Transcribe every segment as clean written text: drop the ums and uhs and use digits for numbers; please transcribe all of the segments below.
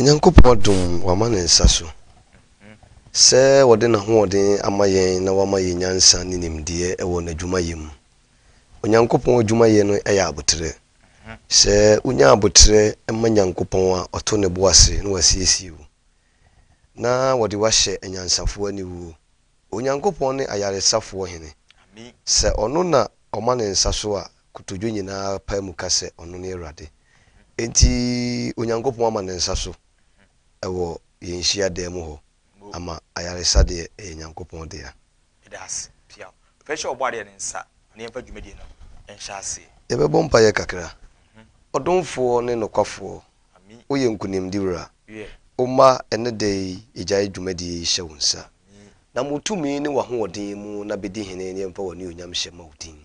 Onyankopɔn adom, wama ne nsa so sɛ wɔde n'ahoɔden ama yɛn na wama yɛn nyansa ne nimdeɛ wɔ n'adwumayɛ mu. Onyankopɔn adwumayɛ no yɛ aboterɛ. Sɛ wonya aboterɛ ma Nyankopɔn a, ɔto ne bo ase na wasiesie wo, na wɔde wo ahyɛ anyansafoɔ aniwuo. Onyankopɔn ne ayaresafoɔ Hene. Sɛ ɔno na ɔma ne nsa so a, kotodwe nyinaa pae mu ka sɛ ɔno ne Awurade. Enti Onyankopɔn ama ne nsa so wɔ yɛn hyiadan mu hɔ ama ayaresa deɛ ɛyɛ Nyankopɔn dea. Meda ase, Piaw. Fa hyɛ Ɔbɔadeɛ no nsa na yɛmfa dwumadie no nhyɛ aseɛ. Yɛbɛbɔ mpaeɛ kakra. Ɔdomfoɔ ne nokwafoɔ, Woyɛ nkunimdi Wura. Wo mma ɛnnɛ da yi yɛgyae dwumadie yi hyɛ wo nsa. Nam wo tumi ne w'ahoɔden mu na bɛdi hene na yɛmfa w'anuonyam hyɛ ma wo din.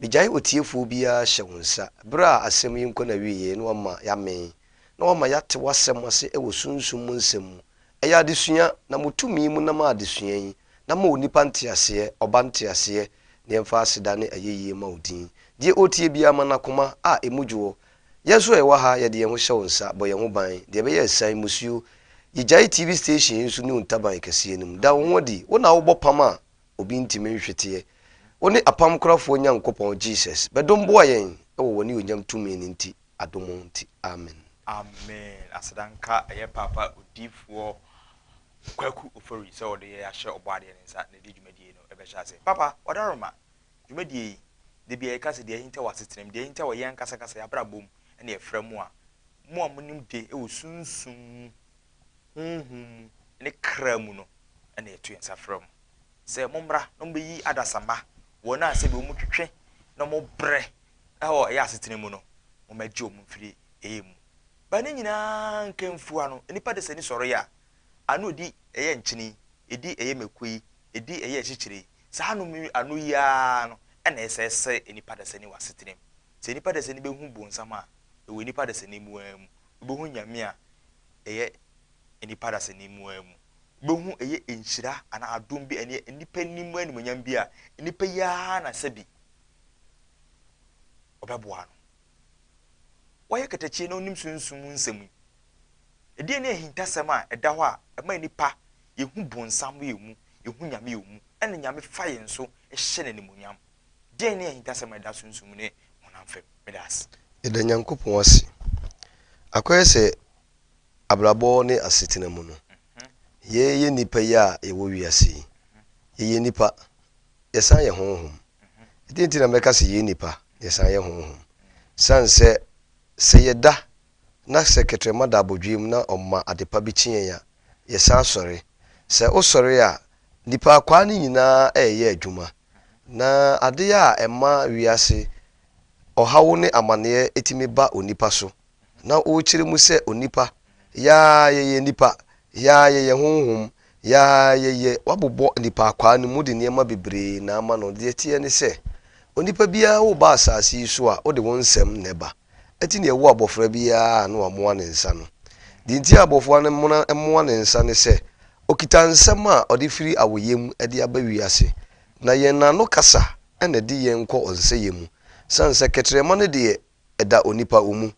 Megyae otiefoɔ biara hyɛ wo nsa berɛ a asɛm yi nkɔ n'awieɛ na wama yɛamee na wama yɛate w'asɛm ase wɔ sunsum mu nsɛm mu. Ɛyɛ adesua, nam wo tumi mu na ma adesua yi na ma onipa nteaseɛ, ɔba nteaseɛ, na yɛmfa aseda ne ayɛyie ma wo din. Deɛ ɔretie biara ma no akoma a ɛmu dwoɔ. Yɛn nso a yɛwɔ ha, yɛde yɛn ho hyɛ wo nsa, bɔ yɛn ho ban, deɛ ɛbɛyɛ asiane, mmusuo. Yɛgyae TV station yi nso ne wo ntaban kɛseɛ no mu. Da wo ho adi, wo na wobɔ pam a obi ntumi nhweteɛ. Wo ne Apam Korafoɔ Nyankopɔn, Jesus. Bɛdom boa yɛn wɔ w'aniuonyam tumi no nti, adom nti. Amen. Amen aseda nka ɛyɛ paapa odiyifoɔ Kwaku Ofori sɛ ɔde yɛn ahyɛ ɔbɔadeɛ no nsa na ɛde dwumadie no ɛbɛhyɛ ase. Papa Wadaroma, dwumadie yi, da biara yɛka sɛ deɛ ahinta wɔ asetena mu, deɛ ahinta wɔ yɛn ankasa ankasa yɛn abrabɔ mu ɛna yɛfrɛ mo a, mo a monim de wɔ sunsum mu, honhom mu ne kra mu no ɛna yɛto yɛn nsa frɛ mo sɛ mommra na mommɛyi adasamma, wɔn a sɛbi wɔtwetwe na wɔbrɛ ɛwɔ ɛyɛ asetena mu no, mommɛgye wɔn mfiri ɛyɛ mu. Ba ne nyinaa nkamfua no, nnipa desani sɔre a, ano edi ɛyɛ nkyene yi, edi ɛyɛ mako yi, edi ɛyɛ akyikyire yi, saa ano yi ano yi ara no ɛna ɛsɛesɛe nnipa desani wɔ asetena mu. Sɛ nnipa desani bɛhu bonsam a, ɛwɔ nnipa desani mu ara mu. Wobɛhu Nyame a, ɛyɛ nnipa dasani mu ara mu. Wobɛhu ɛyɛ nhyira anaa adom bi ɛne nnipa nim animuonyam bi a, nnipa yi ara na sɛbi ɔbɛboa no. Wayɛ katakyie na onim sunsum mu nsɛm yi. Ɛdeɛn ne ahintasɛm a ɛda hɔ a ɛma nnipa yɛhu bonsam wɔ yɛn mu, yɛhu Nyame wɔ mu, ɛna Nyame fa yɛn so hyɛ no animuonyam? Deɛn ne ahintasɛm a ɛda sunsum ne honam fam? Meda ase. Yɛda Nyankopɔn ase. Akɔyɛ sɛ abrabɔ ne asetena mu no, yɛyɛ nnipa yi a yɛwɔ wiase yi, yɛyɛ nnipa, yɛsan yɛ honhom. Ɛdeɛn nti na mɛka sɛ yɛyɛ nnipa na yɛsan yɛ honhom? Sane sɛ, sɛ yɛda na sɛ kɛtrɛma da abodwoeɛ mu na ɔma adepa bi kye yɛn a, yɛsan sɔre. Sɛ wosɔre a, nnipa akwaa no nyinaa reyɛ adwuma. Na adeɛ a ɛma wiase ɔhaw ne amaneɛ tumi ba onipa so na ɔrekyerɛ mu sɛ onipa, yaa yɛyɛ nnipa, yaa yɛyɛ honhom, yaa yɛyɛ, wabobɔ nnipa akwaa no mu de nneɛma bebree na ama no. Deɛ ɛteɛ ne sɛ, onipa biara woreba asase yi so a, wode wo nsɛm na ɛba. Ɛnti na yɛwo abɔfra biara a na wamoa ne nsa no. Deɛ nti a abɔfra no mona moa ne nsa ne sɛ, ɔkita nsɛm a ɔde firi awoyɛ mu de aba wiase. Na yɛn ano kasa na ɛde yɛn kɔ ɔnsɛeɛ mu. Sane sɛ kɛtrɛma no deɛ, ɛda onipa mu.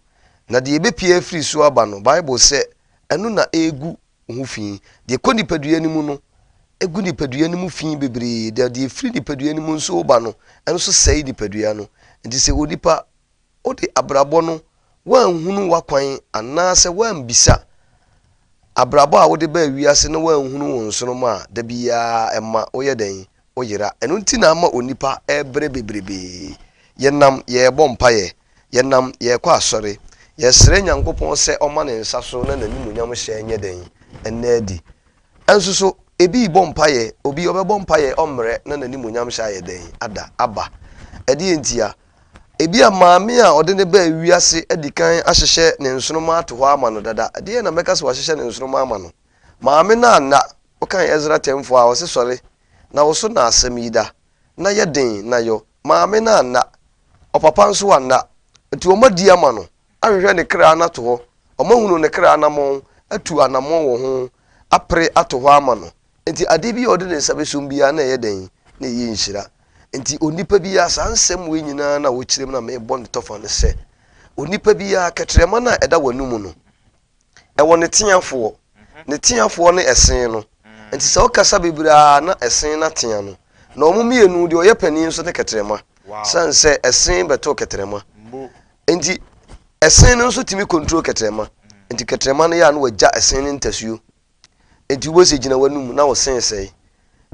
Na deɛ ɛbɛpue afiri so aba no, Bible sɛ, ɛno na ɛregu wo ho fi. Deɛ ɛkɔ nipadua no mu no, ɛgu nipadua no mu fi bebree. Na deɛ ɛfiri nipadua no mu nso reba no, ɛno nso sɛe nipadua no. Nti sɛ onipa, wode abrabɔ no, woanhunu w'akwan anaasɛ woambisa abrabɔ a wode baa wiase na woanhunu wo nsoromma a, da biara ɛma woyɛ dɛn? Woyera. Ɛno nti na ama onipa rebrɛ bebrebe. Yɛnam yɛrebɔ mpaeɛ, yɛnam yɛrekɔ asɔre, yɛresrɛ Nyankopɔn sɛ ɔmma ne nsa so na n'animuonyam hyɛ nyɛ dɛn? Ɛnnɛ adi. Ɛnso so, ebi rebɔ mpaeɛ, obi ɔbɛbɔ mpaeɛ ɔmmerɛ na n'animuonyam hyɛ ayɛ dɛn? Ada, aba. Ɛdeɛn ntia? Ebia maame a ɔde no baa wiase adi kan ahyehyɛ ne nsoromma ato hɔ ama no dada. Ɛdeɛn na mɛka sɛ wahyehyɛ ne nsoromma ama no? Maame no anna. Wokan Ezra 10:4 a, ɔse sɔre, na wo so na asɛm yi da, na yɛ den na yɔ. Maame no anna. Ɔpapa nso anna. Nti wɔadi ama no, ahwehwɛ ne kra no ato hɔ. Wɔahunu ne kra anammɔn, atu anammɔn wɔ ho, apere ato hɔ ama no. Enti adeɛ bi a ɔde ne nsa bɛsom biara na ɛyɛ dɛn? Na ɛyɛ nhyira. Enti onipa biara, saa nsɛm wei nyinaa na wɔkyerɛ mu na merebɔ ne tɔfa no sɛ, onipa biara, kɛtrɛma no a ɛda w'anomu no, Ɛwɔ ne teafoɔ. Ne teafoɔ ne ɛsen no. Nti sɛ wokasa bebree a na ɛsen no atea no. Na wɔn mmienu, deɛ ɔyɛ panin nso ne kɛtrɛma. Sane sɛ ɛsen bɛtoo kɛtrɛma. Nti ɛsen no nso tumi control kɛtrɛma. Nti kɛtrɛma no yɛ a na wagya ɛsen no ntasuo. Enti wobɛhu sɛ gyina w'anum na wo se resɛe.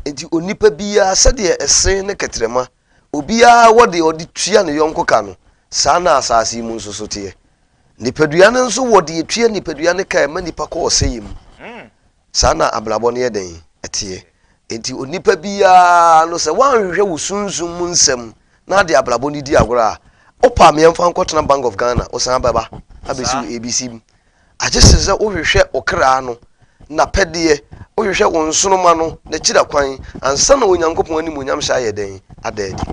Enti onipa biara, sɛdeɛ ɛse ne kɛtrɛma, obiara wɔ deɛ ɔde tua ne yɔnko ka no, saa na asase yi mu nso so teɛ. Nipadua no nso wɔ deɛ ɛtua nipadua no ka a ɛma nipa kɔ ɔsɛeɛ mu. Saa na abrabɔ no yɛ dɛn? Ɛteɛ. Enti onipa biara no, sɛ woanhwehwɛ wo sunsum mu nsɛm na ade abrabɔ no di agorɔ a, wopɛ a meɛmfa nkɔtena Bank of Ghana, wosan bɛba abɛsi wo ABC mu. Agye sɛ sɛ wohwehwɛ wo kra no n'apɛdeɛ, wohwehwɛ wo nsoromma no n'akyira kwan, ansa na Onyankopɔn animuonyamhyɛ ayɛ dɛn? Ada adi.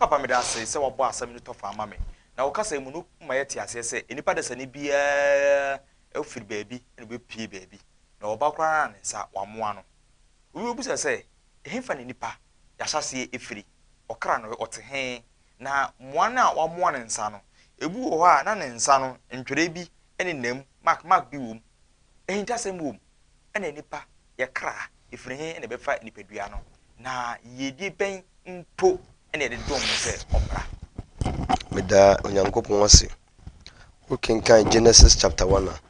Papa meda ase sɛ wabɔ asɛm no tɔfa ama me. Na wo kasa yi mu no woma yɛte aseɛ sɛ nnipa dasani biara firi baabi na ɔbɛpue baabi. Na ɔba koraa na ne nsa wamoa no. Obi bɛbisa sɛ, ɛhefa na nnipa yɛahyɛaseɛ firi? Ɔkra no ɔte he? Na mmoa no a wamoa ne nsa no, ebi wɔ hɔ a na ne nsa no ntwerɛ bi nenam mu, mark mark bi wɔ mu, ahintasɛm wɔ mu. Ɛna nnipa, yɛ kra, ɛfiri he na ɛbɛfa nipadua no, na yiedie bɛn mpo na yɛde dom no sɛ ɔmmra? Meda Onyankopɔn ase. Wokenkan Genesis chapter 1 a,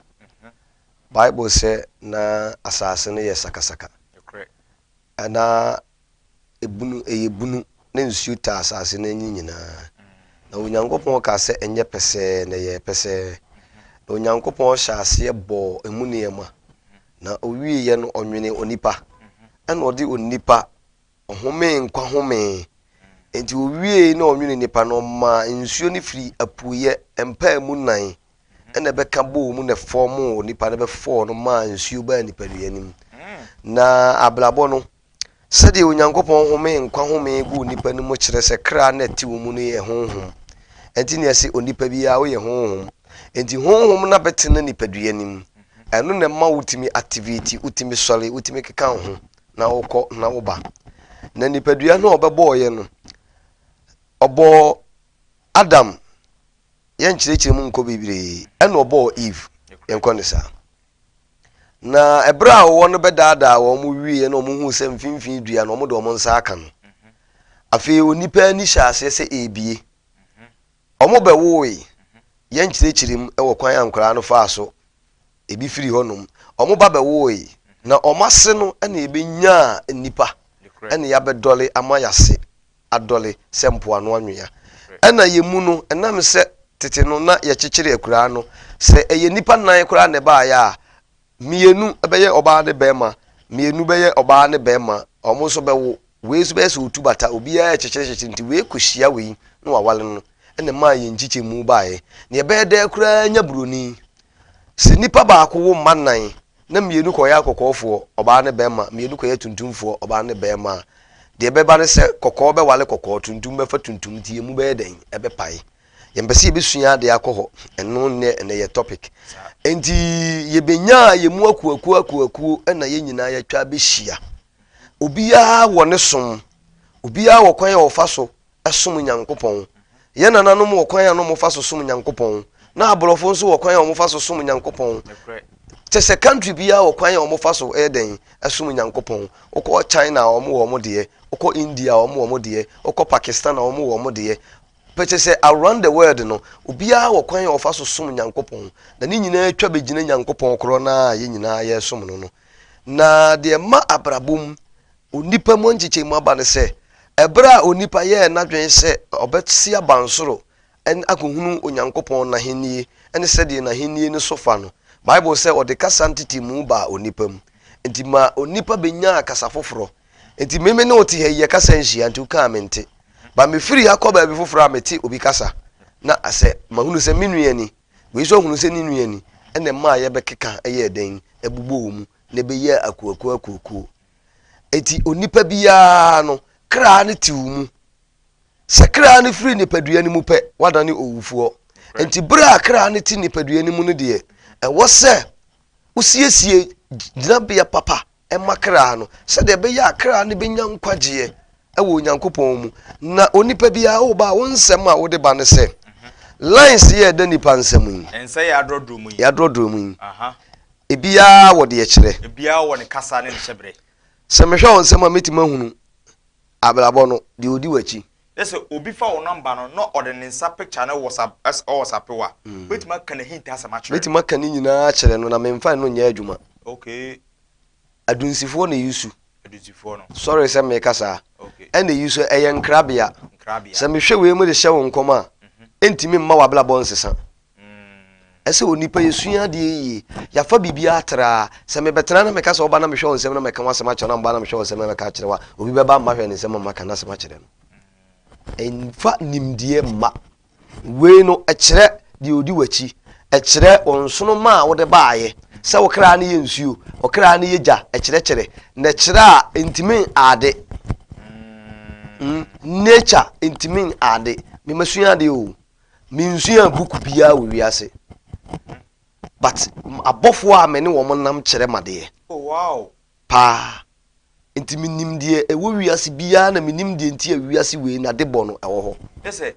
Bible sɛ na asase no yɛ sakasaka. Na ebunu, ɛyɛ bunu, na nsuo taa asase no ani nyinaa. Na Onyankopɔn kaa sɛ ɛnyɛ pɛsɛɛ, na ɛyɛɛ pɛsɛɛ. Na Onyankopɔn hyɛɛ aseɛ bɔɔ emu nneɛma, na ɔwieeɛ no, ɔnwenee onipa. Ɛna ɔde onipa ɔhomee nkwa homee. Enti ɔwiee na ɔnwenee nipa no, ɔmaa nsuo no firi apueeɛ mpaa mu nan ɛna ɛbɛka bɔɔ mu na ɛfɔɔmoo onipa no bɛfɔɔ no maa nsuo baa nipadua no mu. Na abrabɔ no, sɛdeɛ Onyankopɔn home nkwa home guu nipa no mu kyerɛ sɛ kra na ɛte wo mu no yɛ honhom. Ɛnti na yɛse onipa biara woyɛ honhom. Ɛnti honhom no abɛtena nipadua no mu. Ɛno na ɛma wotumi activate, wotumi sɔre, wotumi keka wo ho na wokɔ na woba. Na nipadua no a ɔbɛbɔɔyɛ no, ɔbɔɔ Adam yɛnkyerɛkyerɛ mu nkɔ bebree, ɛna ɔbɔɔ Eve, yɛnkɔ ne saa. Na ɛberɛ a ɔwɔ no bɛdaadaa wɔn wieɛ na wɔn huu sɛ mfimfini dua no wɔn de wɔn nsa aka no, afei onipa ani hyɛ aseɛ sɛ ɛrebie. Wɔn bɛwoe, yɛnkyerɛkyerɛ mu wɔ kwan a nkwadaa no faa so, ebi firi hɔnom. Wɔn ba bɛwoe, na wɔn ase no ɛna ɛbɛnyaa nnipa, ɛna yɛabɛdɔle ama yɛase adɔle sɛ mpoano anwea. Ɛna yɛn mu no, ɛnam sɛ tete no na yɛkyekyere akuraa no, sɛ ɛyɛ nnipa nnan koraa na ɛbaeɛ a, mmienu bɛyɛ ɔbaa ne barima, mmienu bɛyɛ ɔbaa ne barima, wɔn nso bɛwo. Wei nso bɛyɛ sɛ ɔtu bata, obiara rekyekyere nti wei kɔhyia wei na wawale no, ɛna ɛmaa yɛn nkyekyɛmu baeɛ. Na yɛbɛyɛ dɛn koraa anya buroni? Sɛ nipa baako wo mma nnan, na mmienu kɔyɛ akɔkɔɔfoɔ, ɔbaa ne barima, mmienu kɔyɛ atuntumfoɔ, ɔbaa ne barima a, deɛ ɛbɛba ne sɛ kɔkɔɔ bɛwale kɔkɔɔ, tuntum bɛfa tuntum, nti yɛn mu bɛyɛ dɛn? Ɛbɛpae. Yɛmpɛ sɛ yɛbɛsua adeɛ akɔ hɔ, ɛno nyɛ ɛnɛ yɛ topic. Nti yɛbɛnyaa yɛn mu akuakuo akuakuo na yɛn nyinaa yɛatwa abɛhyia. Obiara wɔ ne som, obiara wɔ kwan a ɔfa so som Nyankopɔn. Yɛn nananom wɔ kwan a na wɔfa so som Nyankopɔn, na aborɔfo nso wɔ kwan a wɔfa so som Nyankopɔn. Kyɛ sɛ country biara wɔ kwan a wɔfa so yɛ dɛn som Nyankopɔn. Wokɔ China a wɔn wɔ wɔn deɛ, wokɔ India a wɔn wɔ wɔn deɛ, wokɔ Pakistan a wɔn wɔ wɔn deɛ. Pɛkyɛ sɛ around the world no, obiara wɔ kwan a ɔfa so som Nyankopɔn, na ne nyinaa twa bɛgyina Nyankopɔn korɔ no a yɛn nyinaa yɛresom no no. Na deɛ ɛma abrabɔ mu Onipa mu nkyekyɛmu aba ne sɛ, ɛberɛ a onipa yɛɛ n'adwene sɛ ɔbɛsi abansoro akɔhunu Onyankopɔn n'ahennie ne sɛdeɛ n'ahennie no so fa no, Bible sɛ ɔde kasa ntetemu baa onipa mu. Enti ma onipa bɛnyaa kasa foforɔ. Enti me me ne wo te ha yi, yɛ kasa nhyia, nti woka a mente. Ba mefiri ha kɔ baabi foforɔ a mete obi kasa, na sɛ mahunu sɛ me nua ni, wei nso ahunu sɛ ne nua ni, ɛna ɛmaa yɛbɛkeka yɛɛ dɛn, ɛbobɔɔ mu, na ɛbɛyɛɛ akuakuo akuakuo. Enti onipa biara no, kra no te wo mu. Sɛ kra no firi nipadua no mu pɛ, wadane owufoɔ. Enti berɛ a kra no te nipadua no mu no deɛ, ɛwɔ sɛ wosiesie gyinabea papa ma kra no, sɛdeɛ ɛbɛyɛ a kra no bɛnya nkwagyeɛ wɔ Onyankopɔn mu. Na onipa biara woba a, wo nsɛm a wode ba no sɛ, lines yɛ ɛda nipa nsɛm yi. Nsa yɛ adrɔdrɔ mu yi. Yɛadrɔdrɔ mu yi. Ebiara wɔ deɛ ɛkyerɛ. Ebiara wɔ ne kasa ne ne hyɛberɛ. Sɛ mehwɛ wo nsam a mɛtumi ahunu abrabɔ no, deɛ ɔdi w'akyi. Ne sɛ obi fa wo number no na ɔde ne nsa picture no WhatsApp ɔwhatsapp wo a, wobɛtumi aka n'ahintasɛm akyerɛ no. Mɛtumi aka ne nyinaa akyerɛ no na memfa ɛno nyɛ adwuma. Okay. Adunsifoɔ na ɛyi su. Adunsifoɔ no. Sorry sɛ meka saa. Okay. Ɛna ɛyi su, ɛyɛ nkrabea. Nkrabea. Sɛ mehwɛ wei mu de hyɛ wo nkɔm a, ɛntumi mma w'abrabɔ nsesa. Ɛsɛ onipa yɛsua adeɛ yie. Yɛafa biribiara traa. Sɛ mebɛtena na meka sɛ woba na mehwɛ wo nsɛm na mɛka w'asɛm akyerɛ wo na meba na mehwɛ wo nsɛm na mɛka akyerɛ wo a, obi bɛba mma hwɛ ne nsɛm mma ka n'asɛm akyerɛ no. Ɛmfa nimdeɛ mma. Wei no, ɛkyerɛ deɛ ɔdi w'akyi. Ɛkyerɛ wo nsoromma a wode baeɛ. Sɛ wo kra no yɛ nsuo, wo kra no yɛ gya, ɛkyerɛkyerɛ. Na ɛkyerɛ a, ɛntumi nade. Mm, nature ntumi nade. Memasua adeɛ o. Mensuaa book biara wɔ wiase. But abɔfoɔ a me ne wɔn nam kyerɛ m'adeɛ. Oh wow. Paa. Nti menim deɛ ɛwɔ wiase biara na menim deɛ nti a wiase wei n'ade bɔ no ɛwɔ hɔ. Kyerɛ sɛ,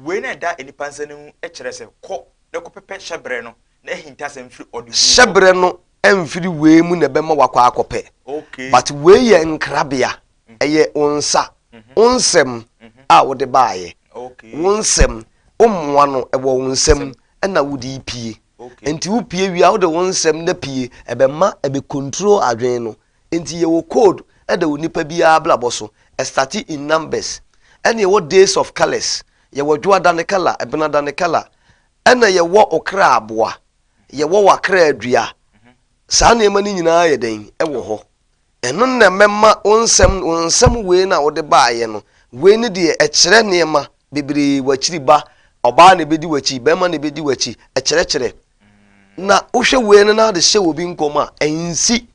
wei na ɛda nnipa nsa no mu kyerɛ sɛ kɔ na kɔpɛpɛ hyɛberɛ no na ahintasɛm firi ɔdehunu hɔ. Hyɛberɛ no mfiri wei mu na ɛbɛma wakɔ akɔpɛ. Okay. But wei yɛ nkrabea. Ɛyɛ wo nsa, wo nsɛm a wode baeɛ. Wo nsɛm, wo mmoa no ɛwɔ wo nsam ɛna wode repie. Nti wopie wie a wode wo nsɛm na pie, ɛbɛma ɛbɛ control adwene no. Nti yɛwɔ code ɛda onipa biara abrabɔ so. Ɛstarte in numbers. Ɛna yɛwɔ days of colours. Yɛwɔ dwoada ne colour, ɛbenada ne colour. Ɛna yɛwɔ okra aboa, yɛwɔ wakra dua. Saa nneɛma no nyinaa yɛ dɛn? Ɛwɔ hɔ. Ɛno na mɛma wo nsɛm, wo nsɛm wei na wode baeɛ no, wei ne deɛ ɛkyerɛ nneɛma bebree, w'akyiri ba, ɔbaa na ɛbɛdi w'akyi, bɛrima na ɛbɛdi w'akyi, ɛkyerɛkyerɛ. Na wohwɛ wei no na wode hyɛ obi nkɔm a, ɛnsi.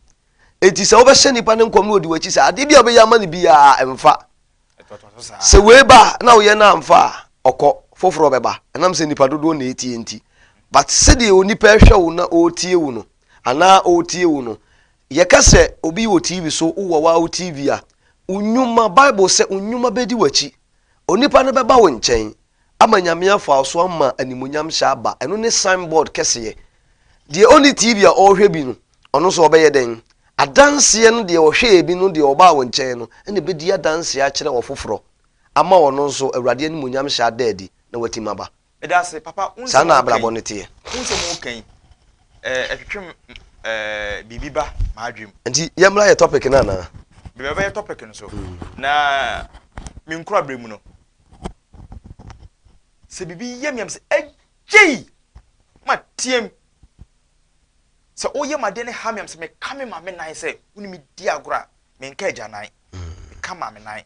Enti sɛ wobɛhyɛ nipa no nkɔm na ɔdi w'akyi sɛ adeɛ bi a wobɛyɛ ama no biara ɛmfa. Sɛ wei ba na woyɛ no amfa a, ɔkɔ, foforɔ bɛba. Ɛnam sɛ nipa dodoɔ na ɛtie nti. But sɛdeɛ onipa ɛhwɛ wo na ɔretie wo no, anaa ɔretie wo no, Yɛka sɛ obi wɔ TV so, wowɔ wo TV a, wo nnwuma, Bible sɛ wo nnwuma bɛdi w'akyi. Onipa no bɛba wo nkyɛn ama Nyame afa wo so ama animuonyam hyɛ aba. Ɛno ne sign board kɛseɛ. Deɛ ɔnni TV a ɔrehwɛ bi no, ɔno nso ɔbɛyɛ dɛn? Adanseɛ no deɛ ɔhwɛɛ bi no, deɛ ɔbaa wo nkyɛn no, ɛna ɛbɛdi adanseɛ akyerɛ ɔfoforɔ ama ɔno nso Awurade animuonyam hyɛ ada adi na watumi aba. Meda ase papa wo Saa nsɛm na a woka abrabɔ yi no teɛ. wo nsɛm a woka yi ɛɛ ɛtwetwe ɛɛ biribi ba m'adwene mu. Nti yɛmmra yɛ topic no anaa? Bɛbɛyɛ topic no so na me nkorabere mu no sɛ biribi yɛ me a mesɛ agyei mateam sɛ woyɛ m'adeɛ no ha me a mesɛ meka me maame nan sɛ wo ne me di agorɔ a menka agya nan meka maame nan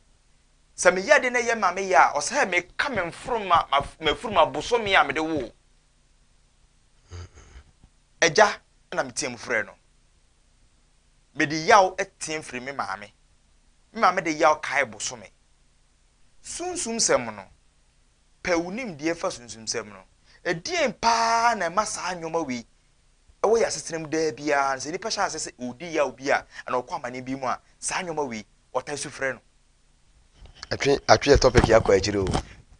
Sɛ meyɛ ade na ɛyɛ ma me yɛ a, ɔsɛ meka me mforoma, m'afurum abosome a mede woo agya na meteam frɛɛ no. Mede yaw team firi me maame. Me maame de yaw kae bosome. Sunsumsɛm no, pɛ wo nimdeɛ fa sunsumsɛm no. Ɛdeɛn paa na ɛma saa nneɛma wei ɛwɔ yɛn asetena mu daa biara no, sɛ nipa hyɛ aseɛ sɛ ɔredi yaw bi a, anaa ɔkɔ amaneɛ bi mu a, saa nneɛma wei, wɔtaa su frɛ no. Atwe atwe yɛ topic yɛ akɔ akyire o.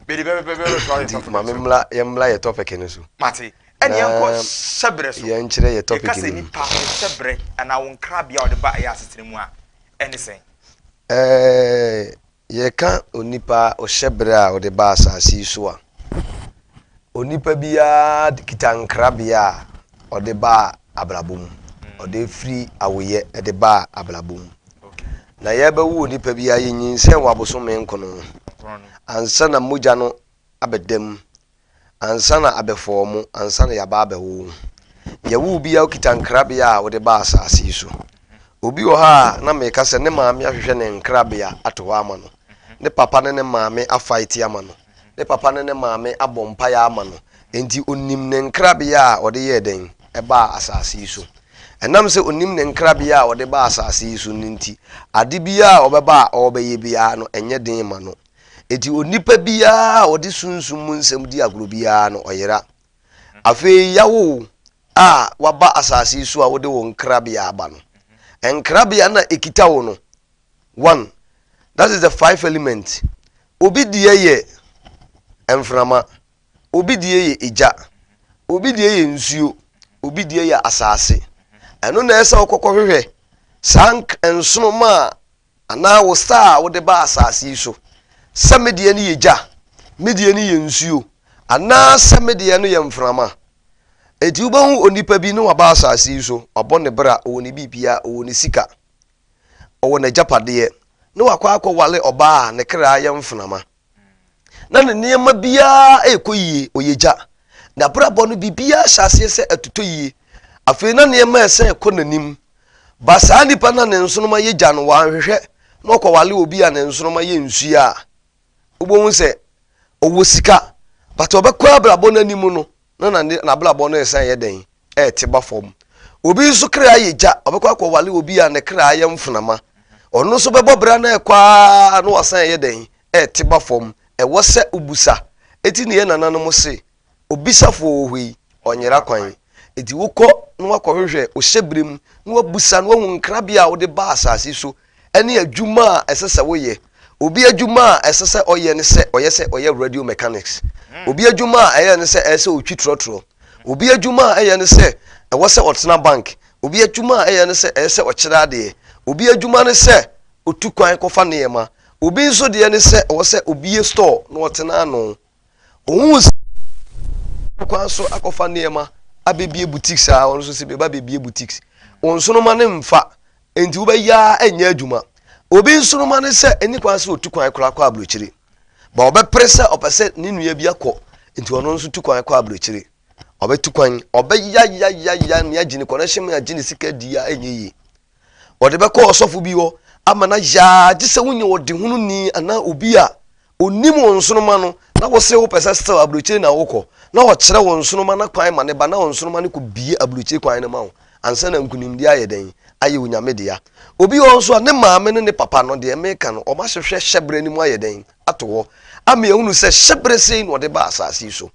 Mede bɛ bɛ bɛ bɛ toa yɛ topic no so. Maame mmla yɛn mmla yɛ topic no so. Mate. Ɛne yɛn kɔ hyɛbrɛ so. Yɛn kyerɛ yɛ topic no mu. Yɛka sɛ nipa ne hyɛbrɛ anaa wo nkrabea a ɔde ba ɛyɛ asetena mu a, ɛne sɛn? Ɛɛ yɛka onipa ɔhyɛbrɛ a ɔde ba asase yi so a, onipa biara kita nkrabea a ɔde ba abrabɔ mu. Ɔde firi awoyɛ de ba abrabɔ mu. Na yɛbɛwo onipa biara, yɛnyinsɛn wɔ abosome nkono ansa na mogya no abɛda mu, ansa na abɛfɔɔmo, ansa na yɛaba abɛwo wo. Yɛwo wo biara wokita nkrabea a wode ba asase yi so. Obi wɔ hɔ a na meka sɛ ne maame ahwehwɛ ne nkrabea ato hɔ ama no. Ne papa ne ne maame afaete ama no. Ne papa ne ne maame abɔ mpaeɛ ama no. Enti onim ne nkrabea a ɔde yɛɛ dɛn? Ɛbaa asase yi so. Ɛnam sɛ onim ne nkrabea a ɔde baa asase yi so no nti, ade biara a ɔbɛba a ɔrebɛyɛ biara no, ɛnyɛ den mma no. Enti onipa biara a ɔde sunsum mu nsɛm di agorɔ biara no, ɔyera. Afei yɛawo wo a waba asase yi so a wode wo nkrabea aba no, nkrabea no a ɛkita wo no, one, that is the five element. Obi deɛ yɛ mframa, obi deɛ yɛ egya, obi deɛ yɛ nsuo, obi deɛ yɛ asase. Ɛno na ɛsɛ sɛ wokɔkɔhwehwɛ saa nsoromma a anaa wo star a wode ba asase yi so, sɛ me deɛ no yɛ gya, me deɛ no yɛ nsuo, anaasɛ me deɛ no yɛ mframa. Enti wobɛhu onipa bi na waba asase yi so, wabɔ ne bra, ɔwɔ ne biribiara, ɔwɔ ne sika, ɔwɔ n'agyapadeɛ, na wakɔ akɔwale ɔbaa a ne kra yɛ mframa. Na ne nneɛma biara rekɔ yie, ɔyɛ gya. N'abrabɔ no biribiara hyɛ aseɛ sɛ ɛtotɔ yie. Afei na nneɛma ɛsɛ ɛkɔ n'anim. Ba saa nipa na ne nsoroma yɛ gya no, wanhwehwɛ na ɔkɔwale obi a ne nsoroma yɛ nsuo a, wobɛhu sɛ ɔwɔ sika, but ɔbɛkɔ abrabɔ no anim no, na n'abrabɔ no resan yɛ dɛn? Ɛrete ba fam. Obi nso kra yɛ gya, ɔbɛkɔ akɔwale obi a ne kra yɛ mfenama. Ɔno nso bɛbɔ bra na ɛkɔ ara na wasan yɛ dɛn? Ɛrete ba fam. Ɛwɔ sɛ wobusa. Eti ne yɛn nananom se, obisafoɔ wɔ hɔ yi, ɔnyera kwan. Eti wokɔ na wakɔhwehwɛ ohyɛberɛ mu na wabusa na wahu nkrabea a wode ba asase so ne adwuma a ɛsɛ sɛ woyɛ. Obi adwuma a ɛsɛ sɛ ɔyɛ ne sɛ ɔyɛ sɛ ɔyɛ radio mechanics. Obi adwuma a ɛyɛ ne sɛ ɛyɛ sɛ ɔtwi trɔtrɔ. Obi adwuma a ɛyɛ ne sɛ ɛwɔ sɛ ɔtena bank. Obi adwuma a ɛyɛ ne sɛ ɛyɛ sɛ ɔkyerɛ adeɛ. Obi adwuma ne sɛ ɔtu kwan kɔfa nneɛma. Obi nso deɛ ne sɛ ɛwɔ sɛ obie store na ɔtena ano. Ohuu sɛ kwan so akɔfa nneɛma abɛbie boutiques a ɔno nso sɛ bɛba bɛbie boutiques. Wo nsoroma no mfa, enti wobɛyɛ ara ɛnyɛ adwuma. Obi nsoroma ne sɛ ɛni kwan sɛ ɔtu kwan koraa kɔ aburokyire. Ba ɔbɛpere sɛ ɔpɛ sɛ ne nua bi akɔ, nti ɔno nso tu kwan kɔ aburokyire. Ɔbɛtu kwan, ɔbɛyayayaya ne agye ne connection agye ne sika di a ɛnyɛ yie. Ɔde bɛkɔ ɔsɔfo bi hɔ ama no ayɛ ara gye sɛ wonya ɔdehununi anaa obi a onim wo nsoroma no na wose wopɛ sɛ still aburokyire na wokɔ na ɔkyerɛ wo nsoroma no kwan ma ne ba na nsoroma no kɔ bie aburokyire kwan no ma wo ansa na nkunimdie ayɛ dɛn ayɛ onyame dea. Obi wɔ hɔ nso a ne maame ne ne papa no deɛ meka no wɔn ahwehwɛ hyɛberɛ no mu ayɛ dɛn ato hɔ ama yɛhunu sɛ hyɛberɛ sei na ɔde ba asase yi so.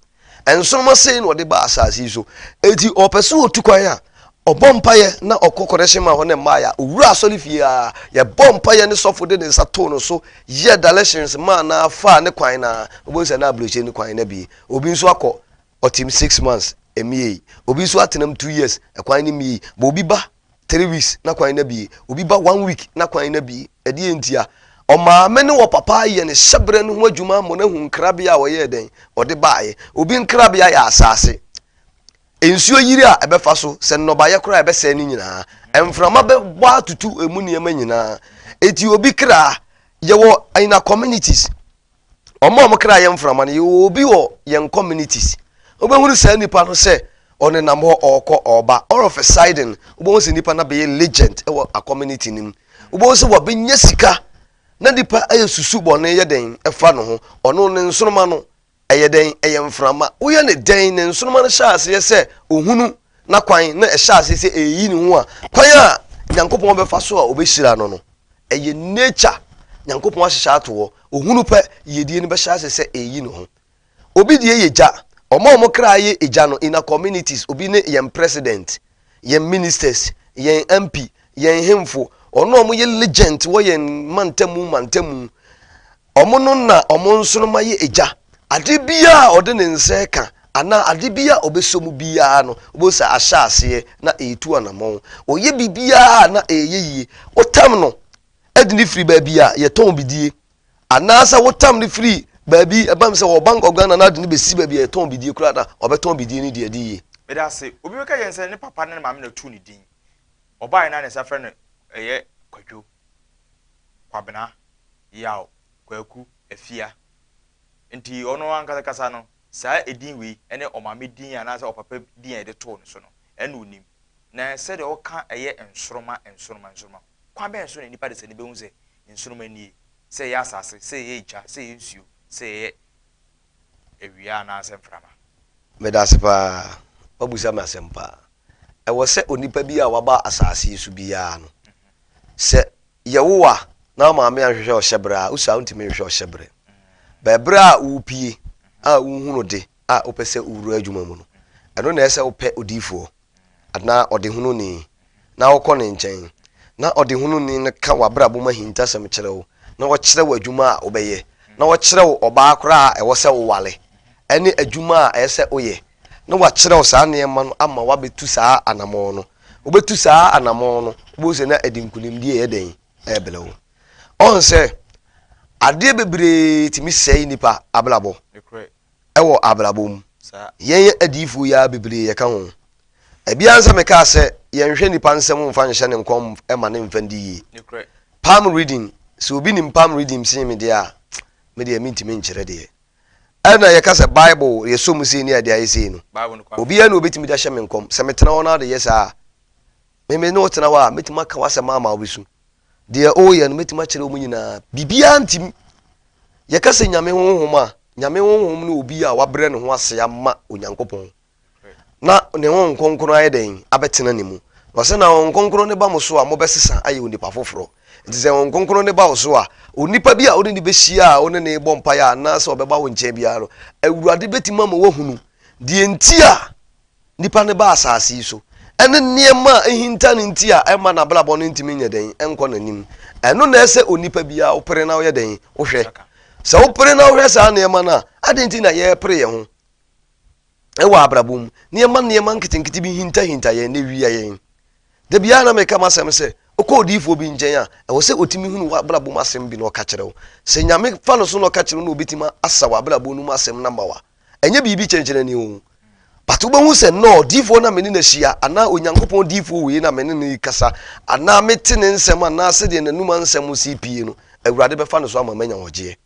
Nsoromma sei na ɔde baa asase yi so. Enti ɔpɛ sɛ ɔtu kwan a, ɔbɔ mpaeɛ na ɔkɔ kɔnɛhyɛn ma hɔ ne mmaeɛ a, ɔwura asɔre fie a, yɛbɔ mpaeɛ ne sɔfo de ne nsa too no so yɛ directions maa na faa ne kwan na wobɛhu sɛ na aburokyire ne kwan na bie. Obi nso akɔ ɔtim 6 months ɛmiei. Obi nso atenam 2 years ɛkwan no miei. But obi ba 3 weeks na kwan no abie. Obi ba one week na kwan no abie. Ɛdeɛ ntia? Ɔmaame ne ɔpapa ayɛ ne hyɛberɛ no ho adwuma ama no ahu nkrabea a ɔyɛɛ dɛn ɔde baeɛ. Obi nkrabea yɛ asase. Nsuo yiri a ɛbɛfa so, sɛ nnɔbaeɛ koraa a ɛbɛsɛe no nyinaa. Mframa bɛbɔ atutu emu nneɛma nyinaa. Eti obi kra, yɛwɔ in our communities, wɔn a wɔn kra yɛ mframa no, yɛwɔ obi wɔ yɛn communities. Wobɛhunu saa nipa no sɛ ɔnenam hɔ ɔrekɔ ɔreba. All of a sudden, wobɛhu sɛ nipa no abɛyɛ legend wɔ a community no mu. Wobɛhu sɛ wabɛnya sika na nipa ayɛ susu bɔne yɛ dɛn ɛfa ne ho. Ɔno ne nsoroma no ɛyɛ dɛn ɛyɛ mframa. Woyɛ ne dɛn ne nsoroma no hyɛ aseɛ sɛ ohunu na kwan na ɛhyɛ aseɛ sɛ ɛyi ne ho a kwan a Nyankopɔn bɛfa so a ɔbɛhyira no no ɛyɛ nature Nyankopɔn ahyehyɛ ato hɔ. Ohunu pɛ yiedie no bɛhyɛ aseɛ sɛ ɛyi ne ho. Obi deɛ yɛ gya. Ɔmo a ɔmo kra yɛ egya no in our communities obi ne yɛn president, yɛn ministers, yɛn MP, yɛn hemfo, ɔno a ɔmo yɛ legend wɔ yɛn mantamu mantamu. Ɔmo no na ɔmo nsoroma yɛ egya. Ade biara a ɔde ne nsa ka anaa ade biara a ɔbɛsɔ mu biara no, wobɛhu sɛ ahyɛ aseɛ na ɛretu anammɔn. Ɔyɛ biribiara na ɛyɛ yie. Wotam no de ne firi baabi a yɛtɔn bidie anaasɛ wotam no firi baabi ɛbam sɛ wɔ Bank of Ghana na ade no bɛsi baabi a yɛtɔn bidie koraa na ɔbɛtɔn bidie no deɛ adi yie. Meda ase. Obi bɛka yɛn sɛ ne papa ne ne maame na tuu ne din. Ɔbaeɛ na ne nsa frɛ no ɛyɛ Kwadwo, Kwabena, Yaw, Kwaku, Afia. Nti ɔno ankasa kasa no, saa edin wei ne ɔmaame din anaasɛ ɔpapa din a yɛde too no so no, ɛna onim. Na sɛdeɛ ɔka ɛyɛ nsoroma, nsoroma, nsoroma. Kwan bɛn so na nnipa desani bɛhu sɛ nsoroma nie? Sɛ ɛyɛ asase, sɛ ɛyɛ egya, sɛ ɛyɛ nsuo, sɛ ɛyɛ awia anaasɛ mframa. Meda ase paa. Woabisa me asɛm paa. Ɛwɔ sɛ onipa bi a waba asase yi so biara no, sɛ yɛwo wo a, na wo maame anhwehwɛ ɔhyɛberɛ a, wosua a wontumi nhwehwɛ ɔhyɛberɛ. Bɛɛberɛ a wopie a wohunu de a wopɛ sɛ wowura adwuma mu no, ɛno na ɛsɛ sɛ wopɛ odiyifoɔ anaa ɔdehununi na wokɔ ne nkyɛn na ɔdehununi no ka w'abrabɔ mu ahintasɛm kyerɛ wo na ɔkyerɛ wo adwuma a wobɛyɛ na ɔkyerɛ wo ɔbaa koraa a ɛwɔ sɛ wowale ɛne adwuma a ɛyɛ sɛ woyɛ. na wakyerɛ wo saa nneɛma no ama woabɛtu saa anammɔn no. Wobɛtu saa anammɔn no, wobɛhu sɛ na ɛde nkunimdie ɛyɛ dɛn? Ɛrebrɛ wo. Ɔhu sɛ adeɛ bebree tumi sɛe nipa abrabɔ ɛwɔ abrabɔ mu. Yɛn adiyifoɔ yi ara bebree yɛka ho. Ebia sɛ mekaa sɛ yɛnhwɛ nipa nsɛm mfa nhyɛ ne nkɔm ma ne mfa ndi yie. Palm reading, sɛ obi nim palm reading sen me deɛ a, me deɛ mentumi nkyerɛ deɛ. Ɛna yɛka sɛ Bible yɛsɔ mu sei ne yɛde ayɛ sei no, obiara na obetumi de ahyɛ me nkɔm. Sɛ metena hɔ na ade yɛ saa a, me me ne wo tena hɔ a, mɛtumi aka w'asɛm ama wobɛsu. Deɛ ɔreyɛ no, mɛtumi akyerɛ wɔn nyinaa. Biribiara ntimi. Yɛka sɛ Nyame honhom a, Nyame honhom ne obi a wabrɛ ne ho ase ama Onyankopɔn. na ne Honhom Kronkron ayɛ dɛn? Abɛtena ne mu. Na ɔsɛ na Honhom Kronkron no ba mo so a, mobɛsesa ayɛ onipa foforɔ. Nti sɛ Honhom Kronkron no ba wo so a, onipa bi a wo ne no bɛhyia a wo ne no rebɔ mpaeɛ anaasɛ ɔbɛba wo nkyɛn biara no, Awurade bɛtumi ama woahunu deɛ nti a nipa no ba asase yi so, ɛne nneɛma a ɛhinta no nti a ɛma n'abrabɔ no ntumi nyɛ dɛn nkɔ n'anim. Ɛno na ɛsɛ onipa biara wopere na woyɛ dɛn wohwɛ. Sɛ wopere na wohwɛ saa nneɛma no a, adɛn nti na yɛrepere yɛn ho? wɔ abrabɔ mu. Nneɛma nneɛma nketenkete bi hintahinta yɛn na ewia yɛn. Da biara na meka m'asɛm sɛ, wokɔ odiyifoɔ bi nkyɛn a, ɛwɔ sɛ otumi hunu w'abrabɔ mu asɛm bi na ɔka kyerɛ wo. Sɛ Nyame fa no so na ɔka kyerɛ wo na obetumi asa w'abrabɔ no mu asɛm no ama wo a, ɛnyɛ biribi kyɛnkyerɛnee o. But wobɛhu sɛ no, odiyifoɔ no a me ne no ahyia, anaa Onyankopɔn diyifoɔ wei na me ne no rekasa, anaa mete ne nsɛm anaa sɛdeɛ n'anum ansɛm si pie no, Awurade bɛfa no so ama manya ɔgyeɛ.